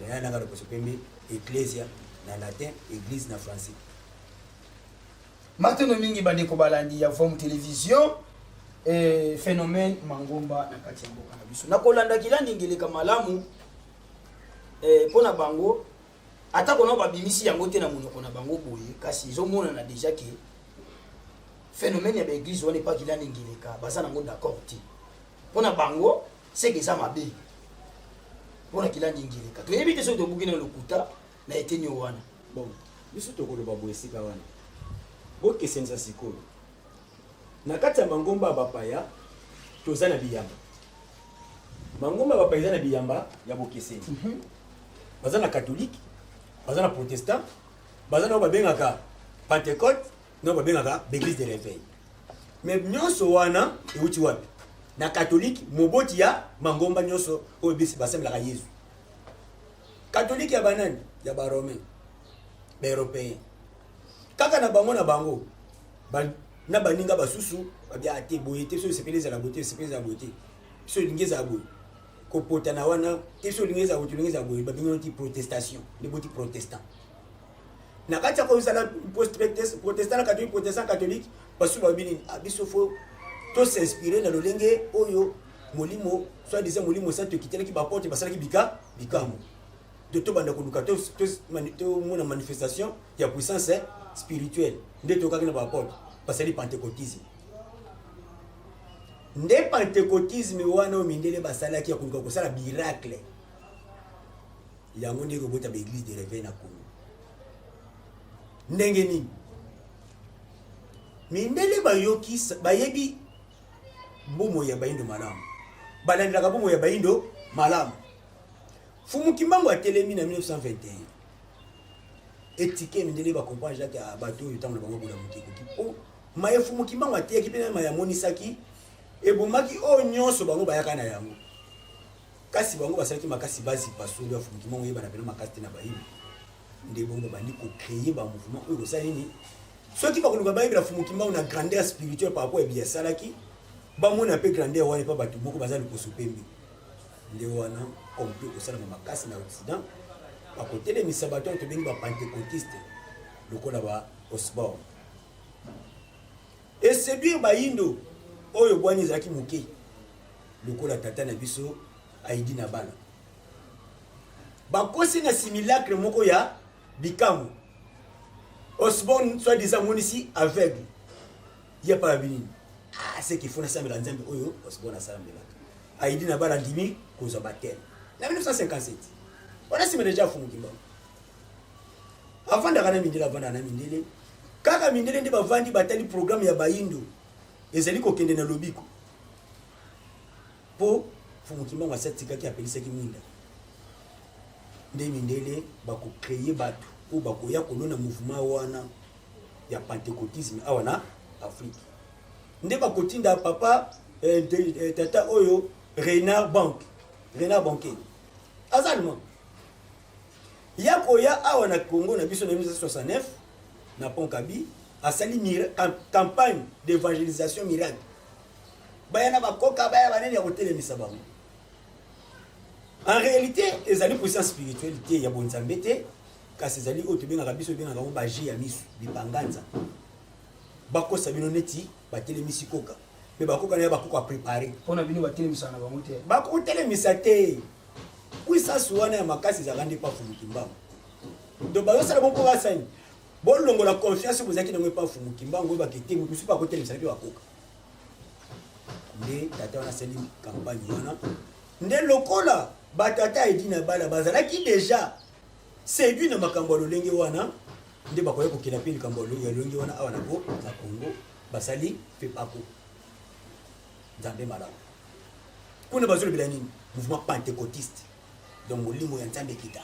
Ya langue ya loposo pembe, ecclesia na latin, église na français.
Matono mingi, bandeko balandi ya Vom Télévision. Phénomène mangomba na kati ya mboka na biso, nakolanda Kilandi Ngeleka malamu, mpo na bango, atako nao babimisi yango te na monoko na bango boye, kasi ezomonana déjà ke phénomène ya baéglise wana, epa Kilandi Ngeleka, baza nango d'accord te. Mpo na bango seke eza mabe. Mpo na Kilandi Ngeleka, toyebi te soki tobuki na lokuta na eteni wana.
Bon, biso tokoloba boye esika wana, bokesenisa sikoyo na kati ya mangomba ya bapaya. Toza na biyamba, mangomba ya bapaya eza na biyamba ya bokeseni. Baza na catholique, baza na protestant, baza na oyo babengaka pentecôte, na oyo babengaka baéglise de réveil. Mais nyonso wana euti wapi? Na catholique, moboti ya mangomba nyonso oyo bisi basambelaka Yesu. Catholique ya banani? Ya baromain, baeuropéen. Kaka na bango na bango na baninga basusu babia te boye te. Soki osepeli ezala boye te, osepeli ezala boye te, so olingi ezala boye, kopotana wana te. So olingi ezala boye, tolingi ezala boye, babengi oti protestation, nde boti protestant. Na kati ya kozala protestant na catholique, protestant, catholique, basusu balobi nini? Ah, biso faut tos'inspirer na lolenge oyo molimo, soit disant molimo santo, ekitelaki baporte, basalaki bika bikambo. To tobanda koluka tomona manifestation ya puissance spirituelle nde tokaki na baapôtre, basali pentecôtisme. Nde pentecôtisme wana oyo mindele basalaki ya koluka kosala miracle, yango nde ekobota baéglise de réveil na Congo. Ndenge nini mindele bayoki, bayebi bomoi ya bayindo malamu, balandelaka bomoi ya bayindo malamu? Fumu Kimbangu atelemi na 1921, etike mindele bacomprendre jake bato oyo ntango na bango bola moke ekoki, mpo maye Fumu Kimbangu ateyaki mpe na maye amonisaki ebomaki oyo nyonso bango bayaka na yango. Kasi bango basalaki makasi bazipa solo ya Fumu Kimbangu oyebana mpena makasi te na bayindo. Nde bongo babandi kocréer bamouvement oyo kosala nini? Soki bakoluka bayebela Fumu Kimbangu na grandeur spirituelle par rapport ya biye asalaki, bamona mpe grandeur wana epa bato moko baza loposo pembe. Nde wana complot kosalama makasi na Occident, bakotelemisa bato oyo tobengi bapentecôtiste lokola ba Osborne, eséduire bayindo oyo bwani ezalaki moke lokola tata na biso Aidi na bana. Bakosi na simulacre moko ya bikambo. Osborne soit disant amonisi aveugle ye apa ya nini? Ah, c'est qu'il faut nasambela Nzambe oyo Osborne asambelaka. Aidi na bana ndimi kozwa baptême na 1957 wana, nsima déjà Fumu Kimbangu avandaka na mindele, avandaka na mindele kaka. Mindele nde bavandi, batali programme ya bayindo ezali kokende na lobiko, mpo Fumu Kimbangu asi atikaki, apelisaki mwinda. Nde mindele bakocréer bato oyo bakoya kolona mouvement wana ya pentecôtisme awa na Afrique. Nde bakotinda papa eh, eh, tata oyo Reinhard Bank, Reinhard Banke aza allemand, ya koya awa na Congo na biso na 1969 na Pont Kabi, asali campagne d'évangélisation miracle, baya na bakoka baya banene ya kotelemisa bango. En réalité ezali puissance spirituelle te ya bonzambe te, kasi ezali oyo tobengaka biso tobengaka yango baje ya misu bipanganza. Bakosa bino neti batelemisi koka, me bakoka na ya bakoka prepare
mpona bino batelemisaka na bango te,
bakotelemisa te. Puissance wana ya makasi ezalaka nde pa Mfumu Kimbangu. Donc bazosala bongo mpo basani bolongola confiance bozalaki nango epa Mfumu Kimbangu, oyo bakete moto mosusu akotelemisa mpe bakoka. Nde tata wana asali campagne wana, nde lokola batata Edi na Bala bazalaki deja séduit na makambo ya lolenge wana, nde bakoya kokela mpe likambo ya lolenge wana awa na Congo. Basali FEPACO, Nzambe malamu. Kuna bazolobela nini? Mouvement pentecôtiste, donc molimo ya Nzambe ekita.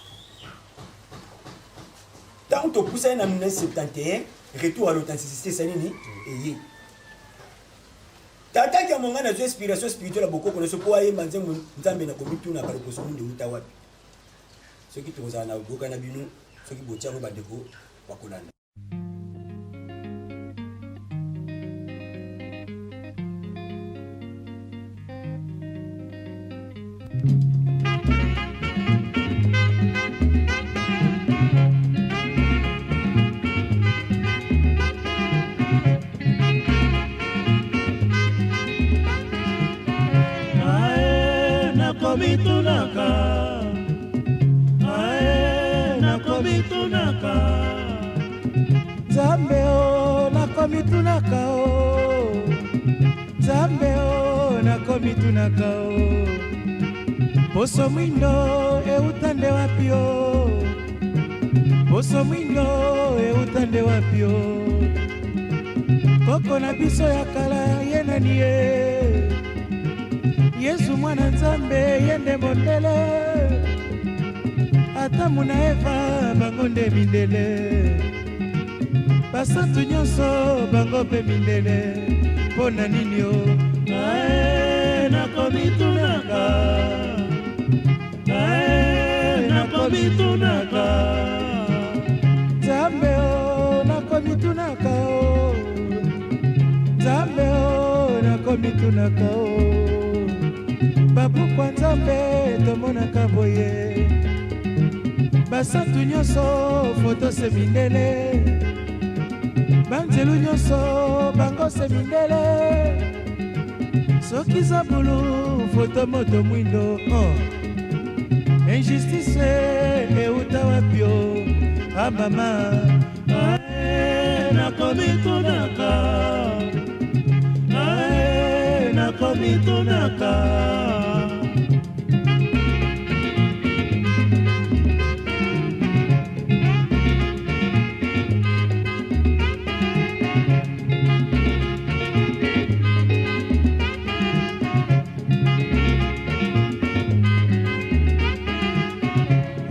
Ntango topusani na 1971, retour à l'authenticité esali nini? Eye tata Kiamwangani azwi inspiration spirituelle ya bokoko nyonso mpo ayemba nzembo Nzambe na komitunaka loposo mwindu euta wapi. Soki tokozala na boka na bino, soki botia yango, bandeko bakolanda.
Nakomitunaka, ae, nakomitunaka, Nzambe o, nakomitunaka o, Nzambe o, nakomitunaka o, poso mwindo euta nde wapi o, poso mwindo euta nde wapi o, koko na biso ya kala ye nani ye, Yesu mwana Nzambe ye nde mondele, Adamu na Eva bango nde mindele, basantu nyonso bango mpe mindele, mpo na nini o? Ae, nakomitunaka, ae, nakomitunaka, Nzambe o, nakomitunaka o, Nzambe o, nakomitunaka o, babukwa Nzambe tomonaka boye, basantu nyonso foto se mindele, banzelu nyonso bango se mindele, soki zabulu foto moto mwindo, oh. Injustice euta wapi o, ah mama? Ae, nakomitunaka, ae, nakomitunaka.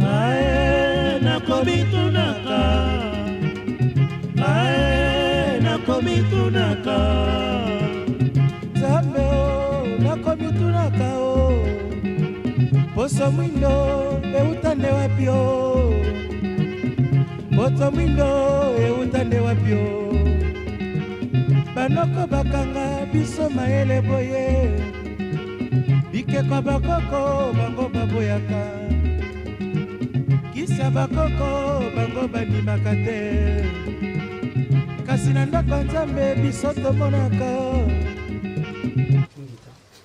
Ae, nakomitunaka, ae, nakomitunaka, Nzambe o, nakomitunaka o, poso mwindo euta nde wapi o, poso mwindo euta nde wapi o, banoko bakanga biso mayele boye, bikeko bakoko bango baboyaka, kisa bakoko bango bandimaka te, kasi na ndako ya Nzambe biso tomonaka.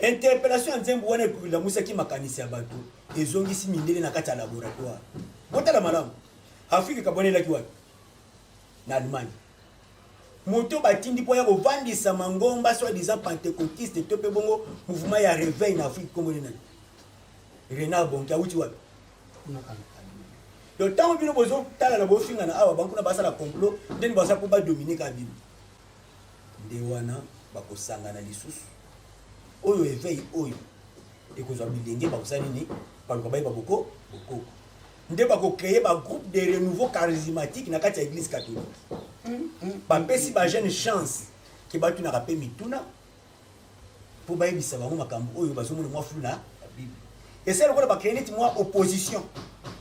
Interpellation ya nzembo wana elamusaki makanisi ya bato, ezongisi mindele na kati ya laboratoire. Botala malamu, Afrika ekabwanelaki wapi? Na Allemagne. Moto batindi mpo ya kovandisa mangomba soi-disant pentecôtiste to mpe bongo mouvement ya réveil na Afrique, kombo nani? Renard Bonke. Awuti wapi? Donc ntango bino bozotala na bofinga na awa, bankuna basala complot ndeni baza mpo badomine kaka bino, nde wana bakosangana lisusu. Oyo éveil oyo ekozwa bilenge, bakosala nini? Baluka bayeba boko bokoko, nde bakocréer bagroupe de renouveau charismatique na kati ya Église catholique. Bapesi bajeune chance. Ke batunaka mpe mituna mpo bayebisa bango makambo oyo bazomona mwa flou na Bible. Esali lokola bacree neti mwa opposition,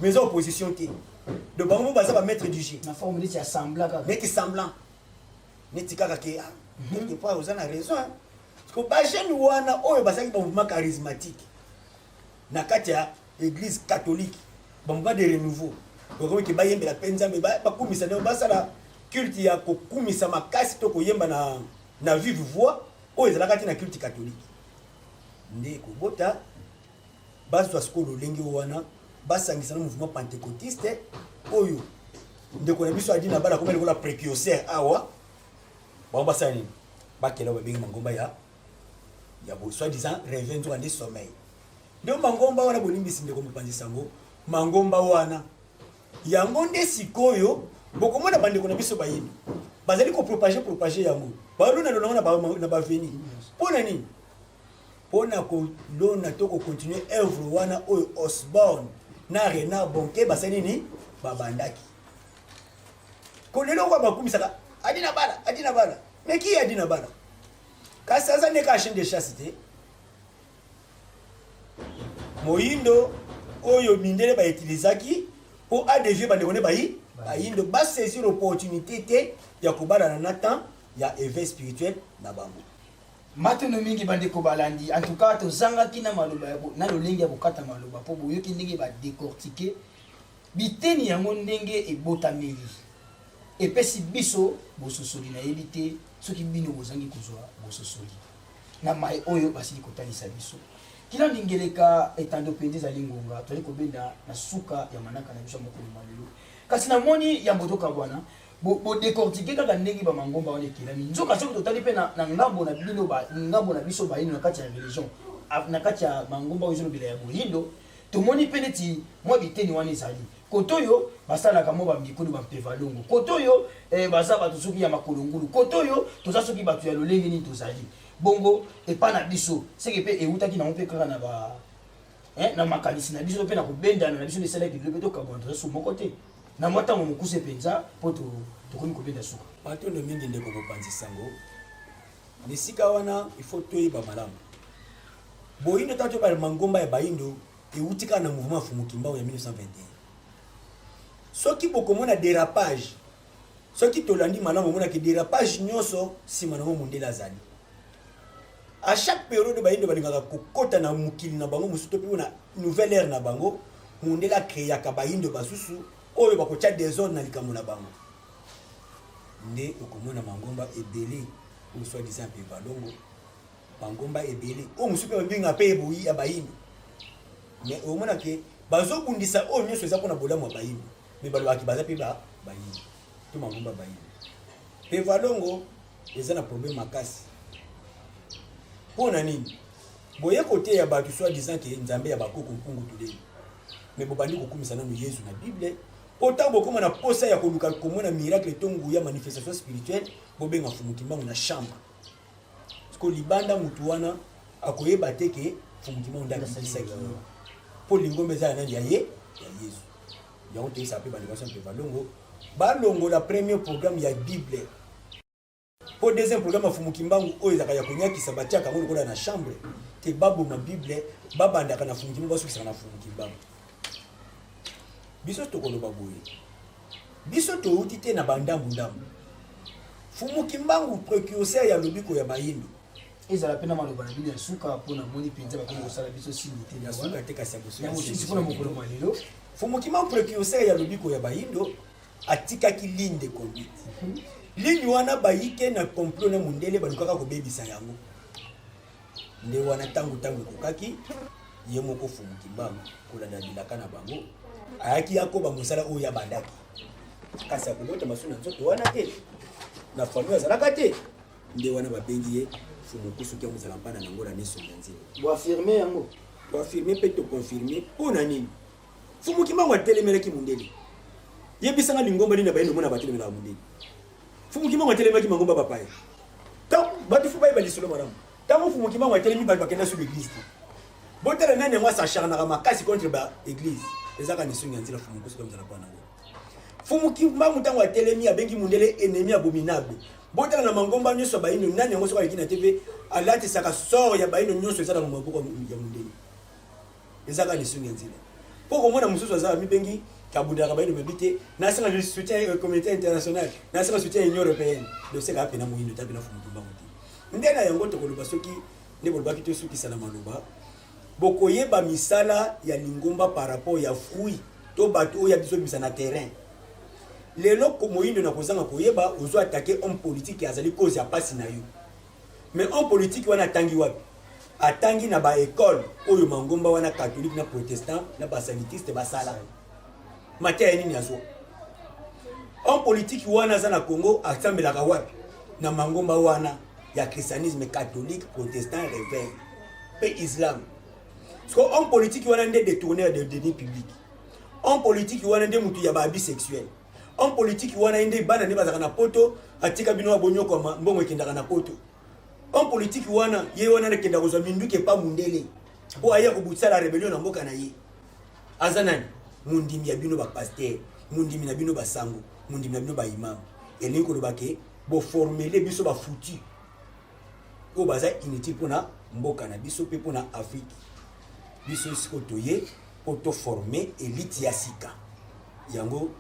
mais eza opposition te. Donc bango mo baza ba maître du jeu.
Na forme neti ya semblant kaka.
Neti semblant. Neti kaka ke ah, quelque part oza na raison. Hein. Parce que ba jeune wana oyo bazalaki ba mouvement charismatique na kati ya église catholique, ba mouvement de renouveau. Bakomi ke bayembela mpe Nzambe, bakumisa nde basala culte ya kokumisa makasi to koyemba na vive voix oyo ezalaka te na culte catholique. Nde kobota bazwa sikoyo lolenge wana basangisa na mouvement pentecôtiste oyo ndeko na biso Adina Bala akomi lokola précurseur awa. Bango basala nini? Bakela babengi mangomba ya bo soi-disant réveil, nzoka nde sommeil. Nde mangomba wana, bolimbisi ndeko mopanzi sango, mangomba wana yango nde sikoyo bokomona bandeko na biso bayindo bazali kopropager propager yango, balona lona yango na baveni. Mpo na nini? Mpo na kolona to kocontinue œuvre wana oyo Osborne na Renard Bonke basali nini, babandaki kolelo kwa bakumisaka Adina Bala, Adina Bala. Mais qui Adina Bala? Kasi aza nde ka chien de chasse te, moyindo oyo mindele bautilisaki mpo adévier bandeko nde bayi bayindo basaisir opportunité te ya kobalana na temps ya éveil spirituel na bango.
Matono mingi bandeko balandi. En tout cas tozangaki na maloba na lolenge ya kokata maloba mpo boyoki ndenge badécortiquer biteni yango ndenge ebotameli, epesi biso bososoli. Nayebi te soki bino bozangi kozwa bososoli na mai oyo basili kotalisa biso. Kila ndingeleka etando mpenza ezali ngonga tozali kobenda na suka ya manaka na biso ya mokolo malelo. Kasi namoni yambo tokabwana, bodécortiquer kaka ndenge bamangomba wana ekelami. Nzoka soki totali mpe na ngambo na bino, ngambo na biso bayindo, na kati ya religion, na kati ya mangomba oyo ezolobela ya boyindo, tomoni mpe neti mwa biteni wana ezali. Kote oyo basalaka mwa bamikolo bampevalongo, kote oyo baza bato soki ya makolo ngulu, kote oyo toza soki bato ya lolenge nini tozali bongo epa na biso. Seke mpe eutaki nango mpe kaka na ba na makanisi na biso mpe na kobendana na biso nde esalaki lelo mpe tokabwana, toza so moko te. Na mwa ntango mokuse mpenza mpo tokomi kobenda suka.
Matondo mingi ndeko mopanzi sango. Na esika wana il faut toyeba malamu boyindo. Ntango toyeba mangomba ya bayindo euti kaka na mouvement ya Fumu Kimbangu ya 1921. Soki bokomona dérapage, soki tolandi malamu, omonaki dérapage nyonso nsima nango mondele azali. À chaque période bayindo balingaka kokɔta na mokili na bango mosusu to mpe na nouvelle ère na bango, mondele acréaka bayindo basusu oyo bakotia désordre na likambo na bango. Nde okomona mangomba ebele oyo soi-disant mpe balongo, mangomba ebele oyo mosusu mpe babengaka mpe eboyi ya bayindo, mais omona ke bazobundisa oyo nyonso eza mpona bolamu ya bayindo, mais balobaki baza mpe bayindo to mangomba bayindo. Mpe valongo eza na problème makasi. Mpo na nini boye koteya bato soi-disant ke Nzambe ya bakoko mpungu tuleli, mais bobandi kokumisa nanu Yesu na Bible, mpo ntango bokóma na posa ya koluka komona miracle to nguya, manifestation spirituelle, bobenga Fumu Kimbangu na chambre? Parce libanda mutu wana akoyeba te ke Fumu Kimbangu nde abikisaki ye, mpo lingomba eza ya nani? Ya ye, ya Yesu. Yango toyesaka mpe bandeko mpe balongo balongola premier programme ya Bible, mpo deuxième programme ya Fumu Kimbangu oyo ezalaka ya konyakisa, batiaka yango lokola na chambre te. Baboma Bible, babandaka na Fumu Kimbangu, basukisaka na Fumu Kimbangu. Biso tokoloba boye, biso touti te na bandambu-ndambu. Fumu Kimbangu, précurseur ya lobiko ya bayindo.
Ezala mpe na maloba na bino ya suka, mpo namoni mpenza bakomi kosala biso signe te.
Ya suka te, kasi
ya mosusu mpona mokolo mwa lelo.
Fumu Kimbangu, précurseur ya lobiko ya bayindo, atikaki ligne de conduite. Ligne wana bayike na complot na mondele balukaka kobebisa yango. Nde wana ntango ekokaki, ye moko Fumu Kimbangu, kolanda bilaka na bango, ayaki akoba mosala oyo abandaki, kasi akobota masu na nzoto wana te, na famille azalaka te. Nde wana babengi ye Fumu Kusu Kiambu Zala Mpana na Ngola Nesonga Nzela.
Boaffirmer yango.
Toaffirmer mpe toconfirmer. Mpo na nini? Fumu Kimbangu atelemelaki mondele. Yebisanga lingomba nini na bayindo mona batelemelaka mondele? Fumu Kimbangu atelemaki mangomba bapaya. Bato faut bayeba lisolo malamu. Ntango Fumu Kimbangu atelemi, bato bakenda so l'église te. Botala nani yango asacharnaka makasi contre ba église, ezaka na esongi ya nzela Fumu Kusu Kiambu Zala Mpana. Fumu Kimbangu ntango atelemi, abengi mundele ennemi abominable. Botala na mangomba nyonso ya bayindo, nani yango soki aleki na TV alatisaka sort ya bayindo nyonso eza na maboko ya mondele. Eza kaka lisungi ya nzela. Po komona mosusu aza amibengi kabundaka bayindo mabi te, nasenga le soutien ya communauté internationale, nasenga soutien ya Union européenne. Donc c'est kaka pena moyindo ta pena fumu kimbangu te. Nde na yango tokoloba soki nde bolobaki tosukisa na maloba bokoyeba misala ya lingomba par rapport ya fruit to bato oyo ya biso bimisa na terrain. Lelo moyindo na kozanga koyeba ozo attaquer homme politique azali cause ya pasi na yo. Mais homme politique wana atangi wapi? Atangi na ba école oyo mangomba wana catholique na protestant na basalutiste basala. Mateya ya nini azwa? Homme politique wana aza na Congo asambelaka wapi? Na mangomba wana ya christianisme catholique, protestant, réveil pe islam. Parce que homme politique wana nde détourneur de deniers publics. Homme politique wana nde mutu ya ba abus sexuel. Homme politique wana nde bana nde bazaka na poto atika bino abonyokwama mbongo ekendaka na poto. Homme politique wana ye wana akenda kozwa minduki epa mundele mpo aye kobutisa la rébellion na mboka na ye. Aza nani? Mondimi ya bino ba pasteur, mondimi na bino ba sango, mondimi na bino ba imam. Elingi koloba ke boformele biso ba foutu oyo baza inutile mpona mboka na biso mpe mpona Afrique. Biso sikoyo toye mpo toforme elite ya sika yango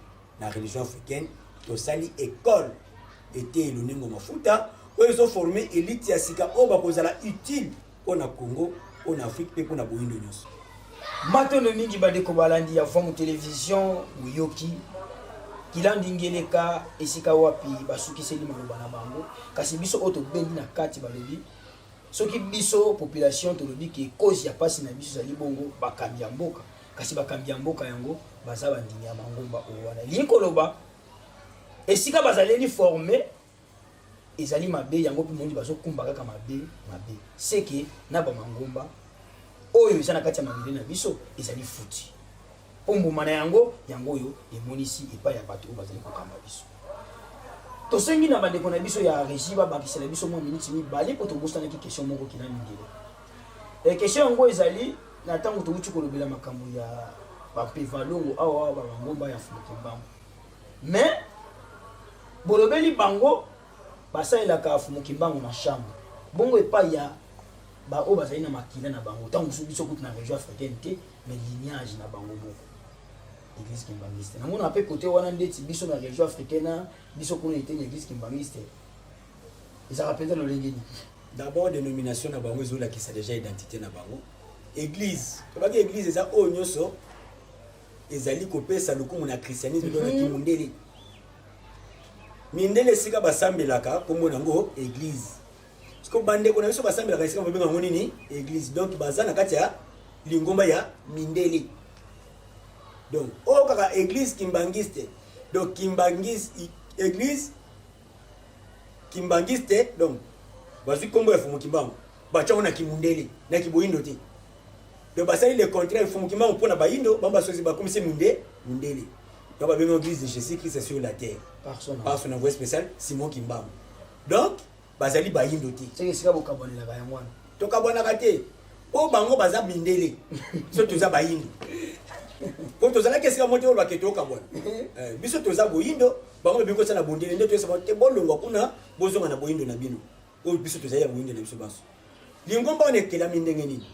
na religion africaine tosali école eteyelo Nengo Mafuta oyo ezoforme elite ya sika oyo bakozala utile mpo na Congo, mpo na Afrique mpe mpo na boyindo nyonso.
Matondo mingi bandeko balandi ya Vangu Television, boyoki Kilandi Ngeleka esika wapi basukiseli maloba na bango, kasi biso oyo tobendi na kati balobi soki biso population tolobi ke cause ya pasi na biso ezali bongo bakambi ya mboka, kasi bakambi ya mboka yango baza bandimi ya mangomba oyo wana, elingi koloba esika bazaleli forme ezali mabe yango mpe mondi bazokumba kaka mabe mabe seke na bamangomba oyo eza na kati ya mabele na biso ezali futi mpo mbuma na yango yango oyo emonisi epai ya bato oyo bazali kokamba biso. Tosengi na bandeko na biso ya regie babakisela biso mwa miniti mibale mpo tobosanaki question moko kina mindele. E, question yango ezali na ntango towuti kolobela makambo ya bampevalongo awa bamangomba ya Mfumu Kimbangu, mais bolobeli bango basalelaka Mfumu Kimbangu na chambre bongo epai ya baoyo bazali na makila na bango ntango mosusu biso kutu na région africaine te, mais lignage na bango moko église kimbangiste namona mpe kote wana ndeti biso na région africaine na biso kuna eteni église kimbangiste ezalaka mpenza lolenge nini?
D'abord dénomination na bango ezolakisa déjà identité na bango. Église tobaki église eza oyo nyonso ezali kopesa lokumu na christianisme to na kimundele. Mindele esika basambelaka kombo nango église. Siko bandeko na biso basambelaka esika babenga yango nini? Église. Donc baza na kati ya lingomba ya mindele. Donc oyo kaka église kimbangiste, donc kimbangiste église kimbangiste, donc bazwi kombo ya Fumu Kimbangu batyango na kimundele na kiboyindo te. Donc basali le contraire. Fumu Kimbangu mpona bayindo bango basozi bakomisi munde mundele. Donc babengi église de Jésus Christ sur la terre
par
son envoyé spécial Simon Kimbangu. Donc bazali bayindo te.
Seke esika bokabwanelaka yango wana.
Tokabwanaka te mpo bango baza mindele, so toza bayindo mpo tozalaki esika moko te oyo bake tokabwana. Biso toza boyindo, bango babi kosala bondele nde toyesa te bolongwa kuna bozonga na boyindo na bino oyo biso tozali ya boyindo na biso banso. Lingomba wana ekelami ndenge nini?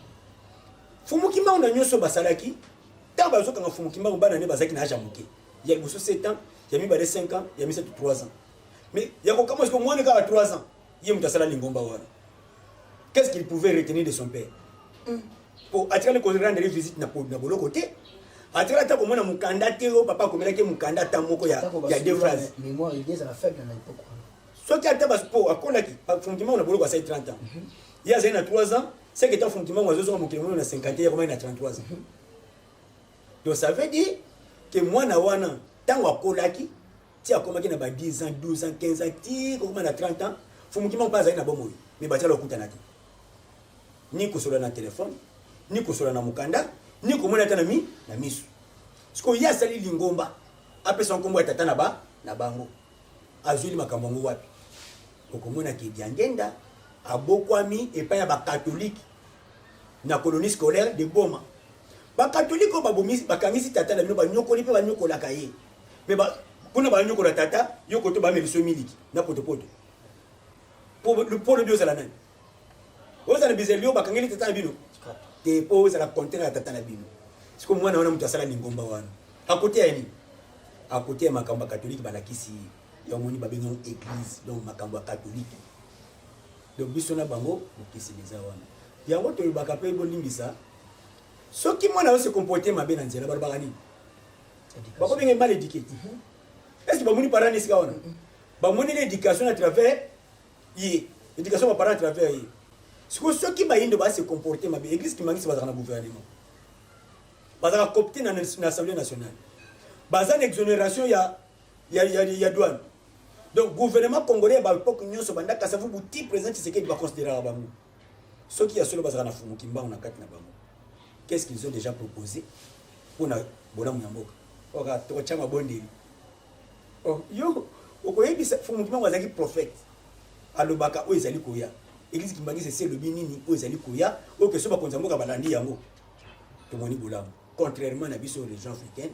Fumu Kimbangu na nyonso basalaki ntango bazokanga Fumu Kimbangu, bana nde bazalaki na age ya moke, ya liboso 7 ans, ya mibale 5 ans, ya misato 3 ans. Mais ya kokamwa siko mwana kaka 3 ans ye moto asala lingomba wana. Qu'est-ce qu'il pouvait retenir de son père? Po atikali korendre visite na boloko te, atikali ata komona mokanda te oyo papa akomelaki mokanda ata moko ya deux phrases.
Mémoire ezala faible na époque wana.
Soki ata po akolaki, Fumu Kimbangu na boloko asali 30 ans, ye azali na 3 ans, c'est que ta Fumu Kimbangu azozonga mokili mono na 51, akomaki na 33 ans. Donc ça veut dire que mwana wana ntango akolaki ti akomaki na ba 10 ans, 12 ans, 15 ans, ti kokoma na 30 ans, Fumu Kimbangu mpe azali na bomoi, mais batiala kokutana te, ni kosola na telefone, ni kosola na mokanda, ni komona ata na mi na miso. Sikoyo ye asali lingomba apesa nkombo ya tata na ba na bango, azwili makambo yango wapi? Okomona ke Diangenda abokwami epai ya bakatolike na colonie scolaire de Boma. Bakatolike oyo babomi, bakangisi tata na bino, banyokoli mpe banyokolaka ye, me kuna banyokola tata yo koto bameliso miliki na potopoto. Po lobi ozala nani? Ozala bizali yo bakangeli tata na bino te, po ozala contraire ya tata na bino. Sikoyo mwana wana moto asala lingomba wana akote ya nini? Akote ya makambo ya katolike balakisi ye, yango moni babengi yango eglise, donc makambo ya katolike. Donc biso na bango bokeseni eza wana. Yango tolobaka mpe bolimbisa, soki mwana yo se comporte mabe na nzela, balobaka nini? Bakobenga mal éduqué. Est ce que bamoni parent esika wana? Bamoni l'éducation à travers ye, éducation ba parent à travers ye. Sikoyo soki bayindo ba se comporte mabe, église kimangisi bazalaka na gouvernement, bazalaka coopté na assemblée nationale, baza na exonération ya douane. Donc gouvernement congolais ya baepoke nyonso banda Kasavubu ti président Tshisekedi baconsidéraka bango. Soki ya solo bazalaka na Fumu Kimbangu na kati na bango, qu'est-ce qu'ils ont déjà proposé mpona bolamu ya mboka? Oka tokotya mabondeli. Oh, yo okoyebisa Fumu Kimbangu azalaki prophète, alobaka oyo ezali koya. Église kimbangisi esi elobi nini oyo ezali koya, oyo ke so bakonzi ya mboka balandi yango, tomoni bolamu. Contrairement na biso religion africaine,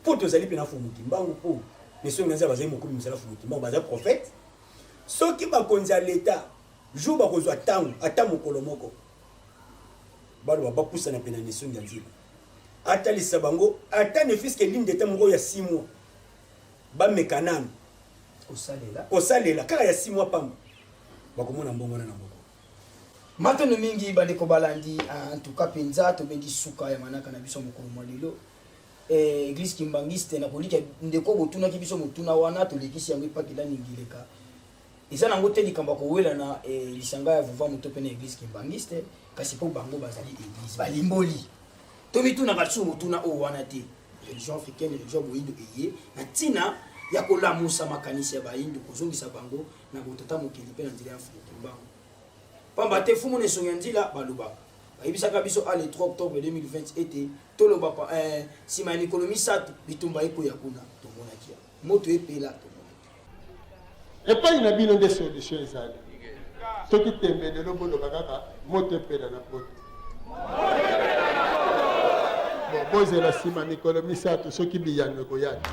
mpo tozali mpe na Fumu Kimbangu, mpo mesongi na nzambe bazali mokomi mosala Fumu Kimbangu, baza prophète. Soki bakonzi ya leta jour bakozwa ntango ata mokolo moko baloba bapusana mpe na nesongi ya nzela, atalisa bango ata ne fût-ce que ligne d'état moko ya 6 mois, bameka nanu kosalela kaka ya 6 mois pamba, bakomona mbongo wana na moko.
Matondo mingi bandeko balandi. En tout cas mpenza tobengi suka ya manaka na biso mokolo mwa lelo. Église kimbangiste na kolika ndeko botunaki biso motuna wana, tolekisi yango epakela ningileka eza nango te likambo ya kowela na lisanga ya vuva moto mpe na église kimbangiste, kasi mpo bango bazali église balimboli. Tomitunaka lisusu motuna oyo wana te. Religion africaine, religion boyindo eye na ntina ya kolamusa makanisi ya bayindo, kozongisa bango na botata mokili mpe na nzela ya Mfumu Kimbangu. Pamba te Mfumu na esongi ya nzila balobaka, bayebisaka biso a le 3 octobre 2020 ete toloba nsima ya mikolo misato bitumba ekweya kuna, tomonaki yango, moto epela, tomonaki.
Epai na bino nde solution ezali. Soki tembe lelo boloba kaka moto epela na poto. Bon, bozela nsima mikolo misato soki biyano ekoya te.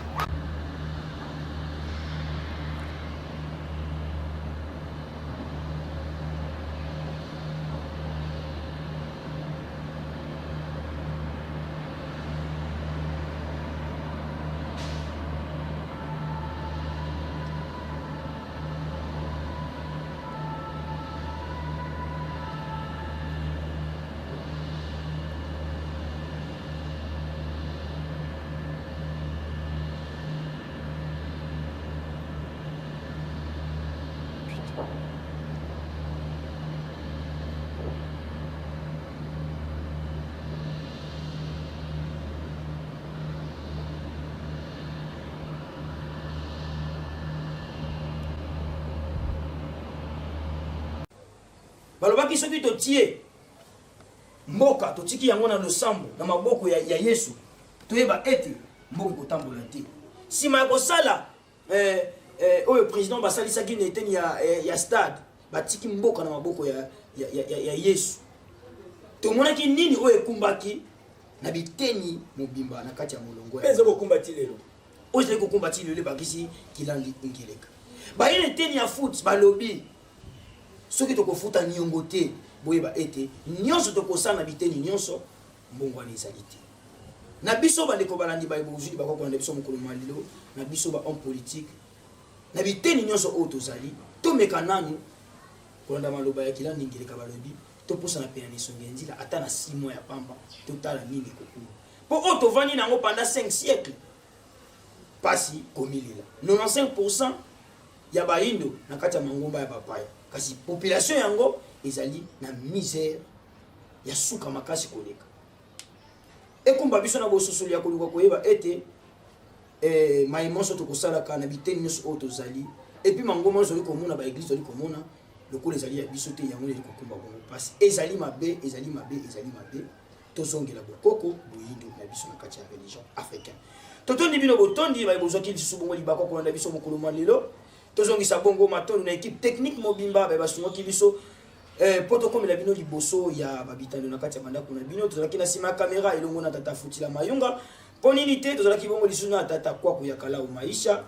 Balobaki soki totie mboka, totiki yango na losambo na maboko ya Yesu, toyeba ete mboka ekotambola te. Nsima ya kosala oyo président basalisaki na eteni ya stade, batiki mboka na maboko ya Yesu. Tomonaki nini oyo ekumbaki na biteni mobimba na kati ya molongo
mpe eza kokumba ti lelo.
Oyo ezali kokumba ti lelo, ebakisi Kilandi Ngeleka. Baye na eteni ya foot balobi soki tokofuta niongo te, boyeba ete nyonso tokosala na biteni nyonso mbongo wana ezali te. Na biso bandeko balandi baye bozwi libaka kolanda biso mokolo mwa lelo, na biso ba homme politique na biteni nyonso oyo tozali, tomeka nanu kolanda maloba ya Kilandi Ngeleka. Balobi topusana pene na esongi ya nzila ata na 6 mois ya pamba, totala nini ekokuma, mpo oyo tovandi nango pendant 5 siècle pasi komilela. 95% ya bayindo na kati ya mangomba ya bapaya, kasi population yango ezali na misère ya suka makasi koleka. Ekumba biso na bososoli ya koluka koyeba ete maye nyonso tokosalaka na biteni nyonso oyo tozali, et puis mangomba nyonso tozali komona, baeglise tozali komona lokola ezali ya biso te, yango ezali kokumba bongo mpasi. Ezali mabe, ezali mabe, ezali mabe. Tozongela bokoko boyindo na biso na kati ya religion africaine. Totondi bino botondi baye bozwaki lisusu bongo libaka kolanda biso mokolo mwa lelo. Tozongisa bongo matondo na équipe technique mobimba baye basungaki biso mpo tokomela bino liboso ya babitando na kati ya bandako na bino. Tozalaki na nsima ya kamera elongo na tata Futila Mayunga, mpo nini te tozalaki bongo lisusu na tata Kwaku ya Kalau Maisha.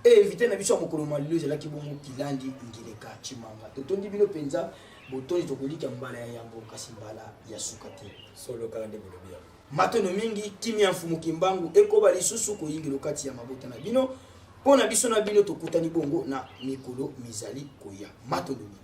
E invité na biso ya mokolo mwa lelo ezalaki bongo Kilandi Ngeleka Tshimanga. Totondi bino mpenza botondi, tokolika mbala ya yambo kasi mbala ya suka te.
Solo kaka nde bolobi yango.
Matondo mingi, kimia ya Mfumu Kimbangu ekoba lisusu koyingelo kati ya mabota na bino. Mpo na biso na bino tokutani bongo na mikolo mizali koya. Matondo mingi.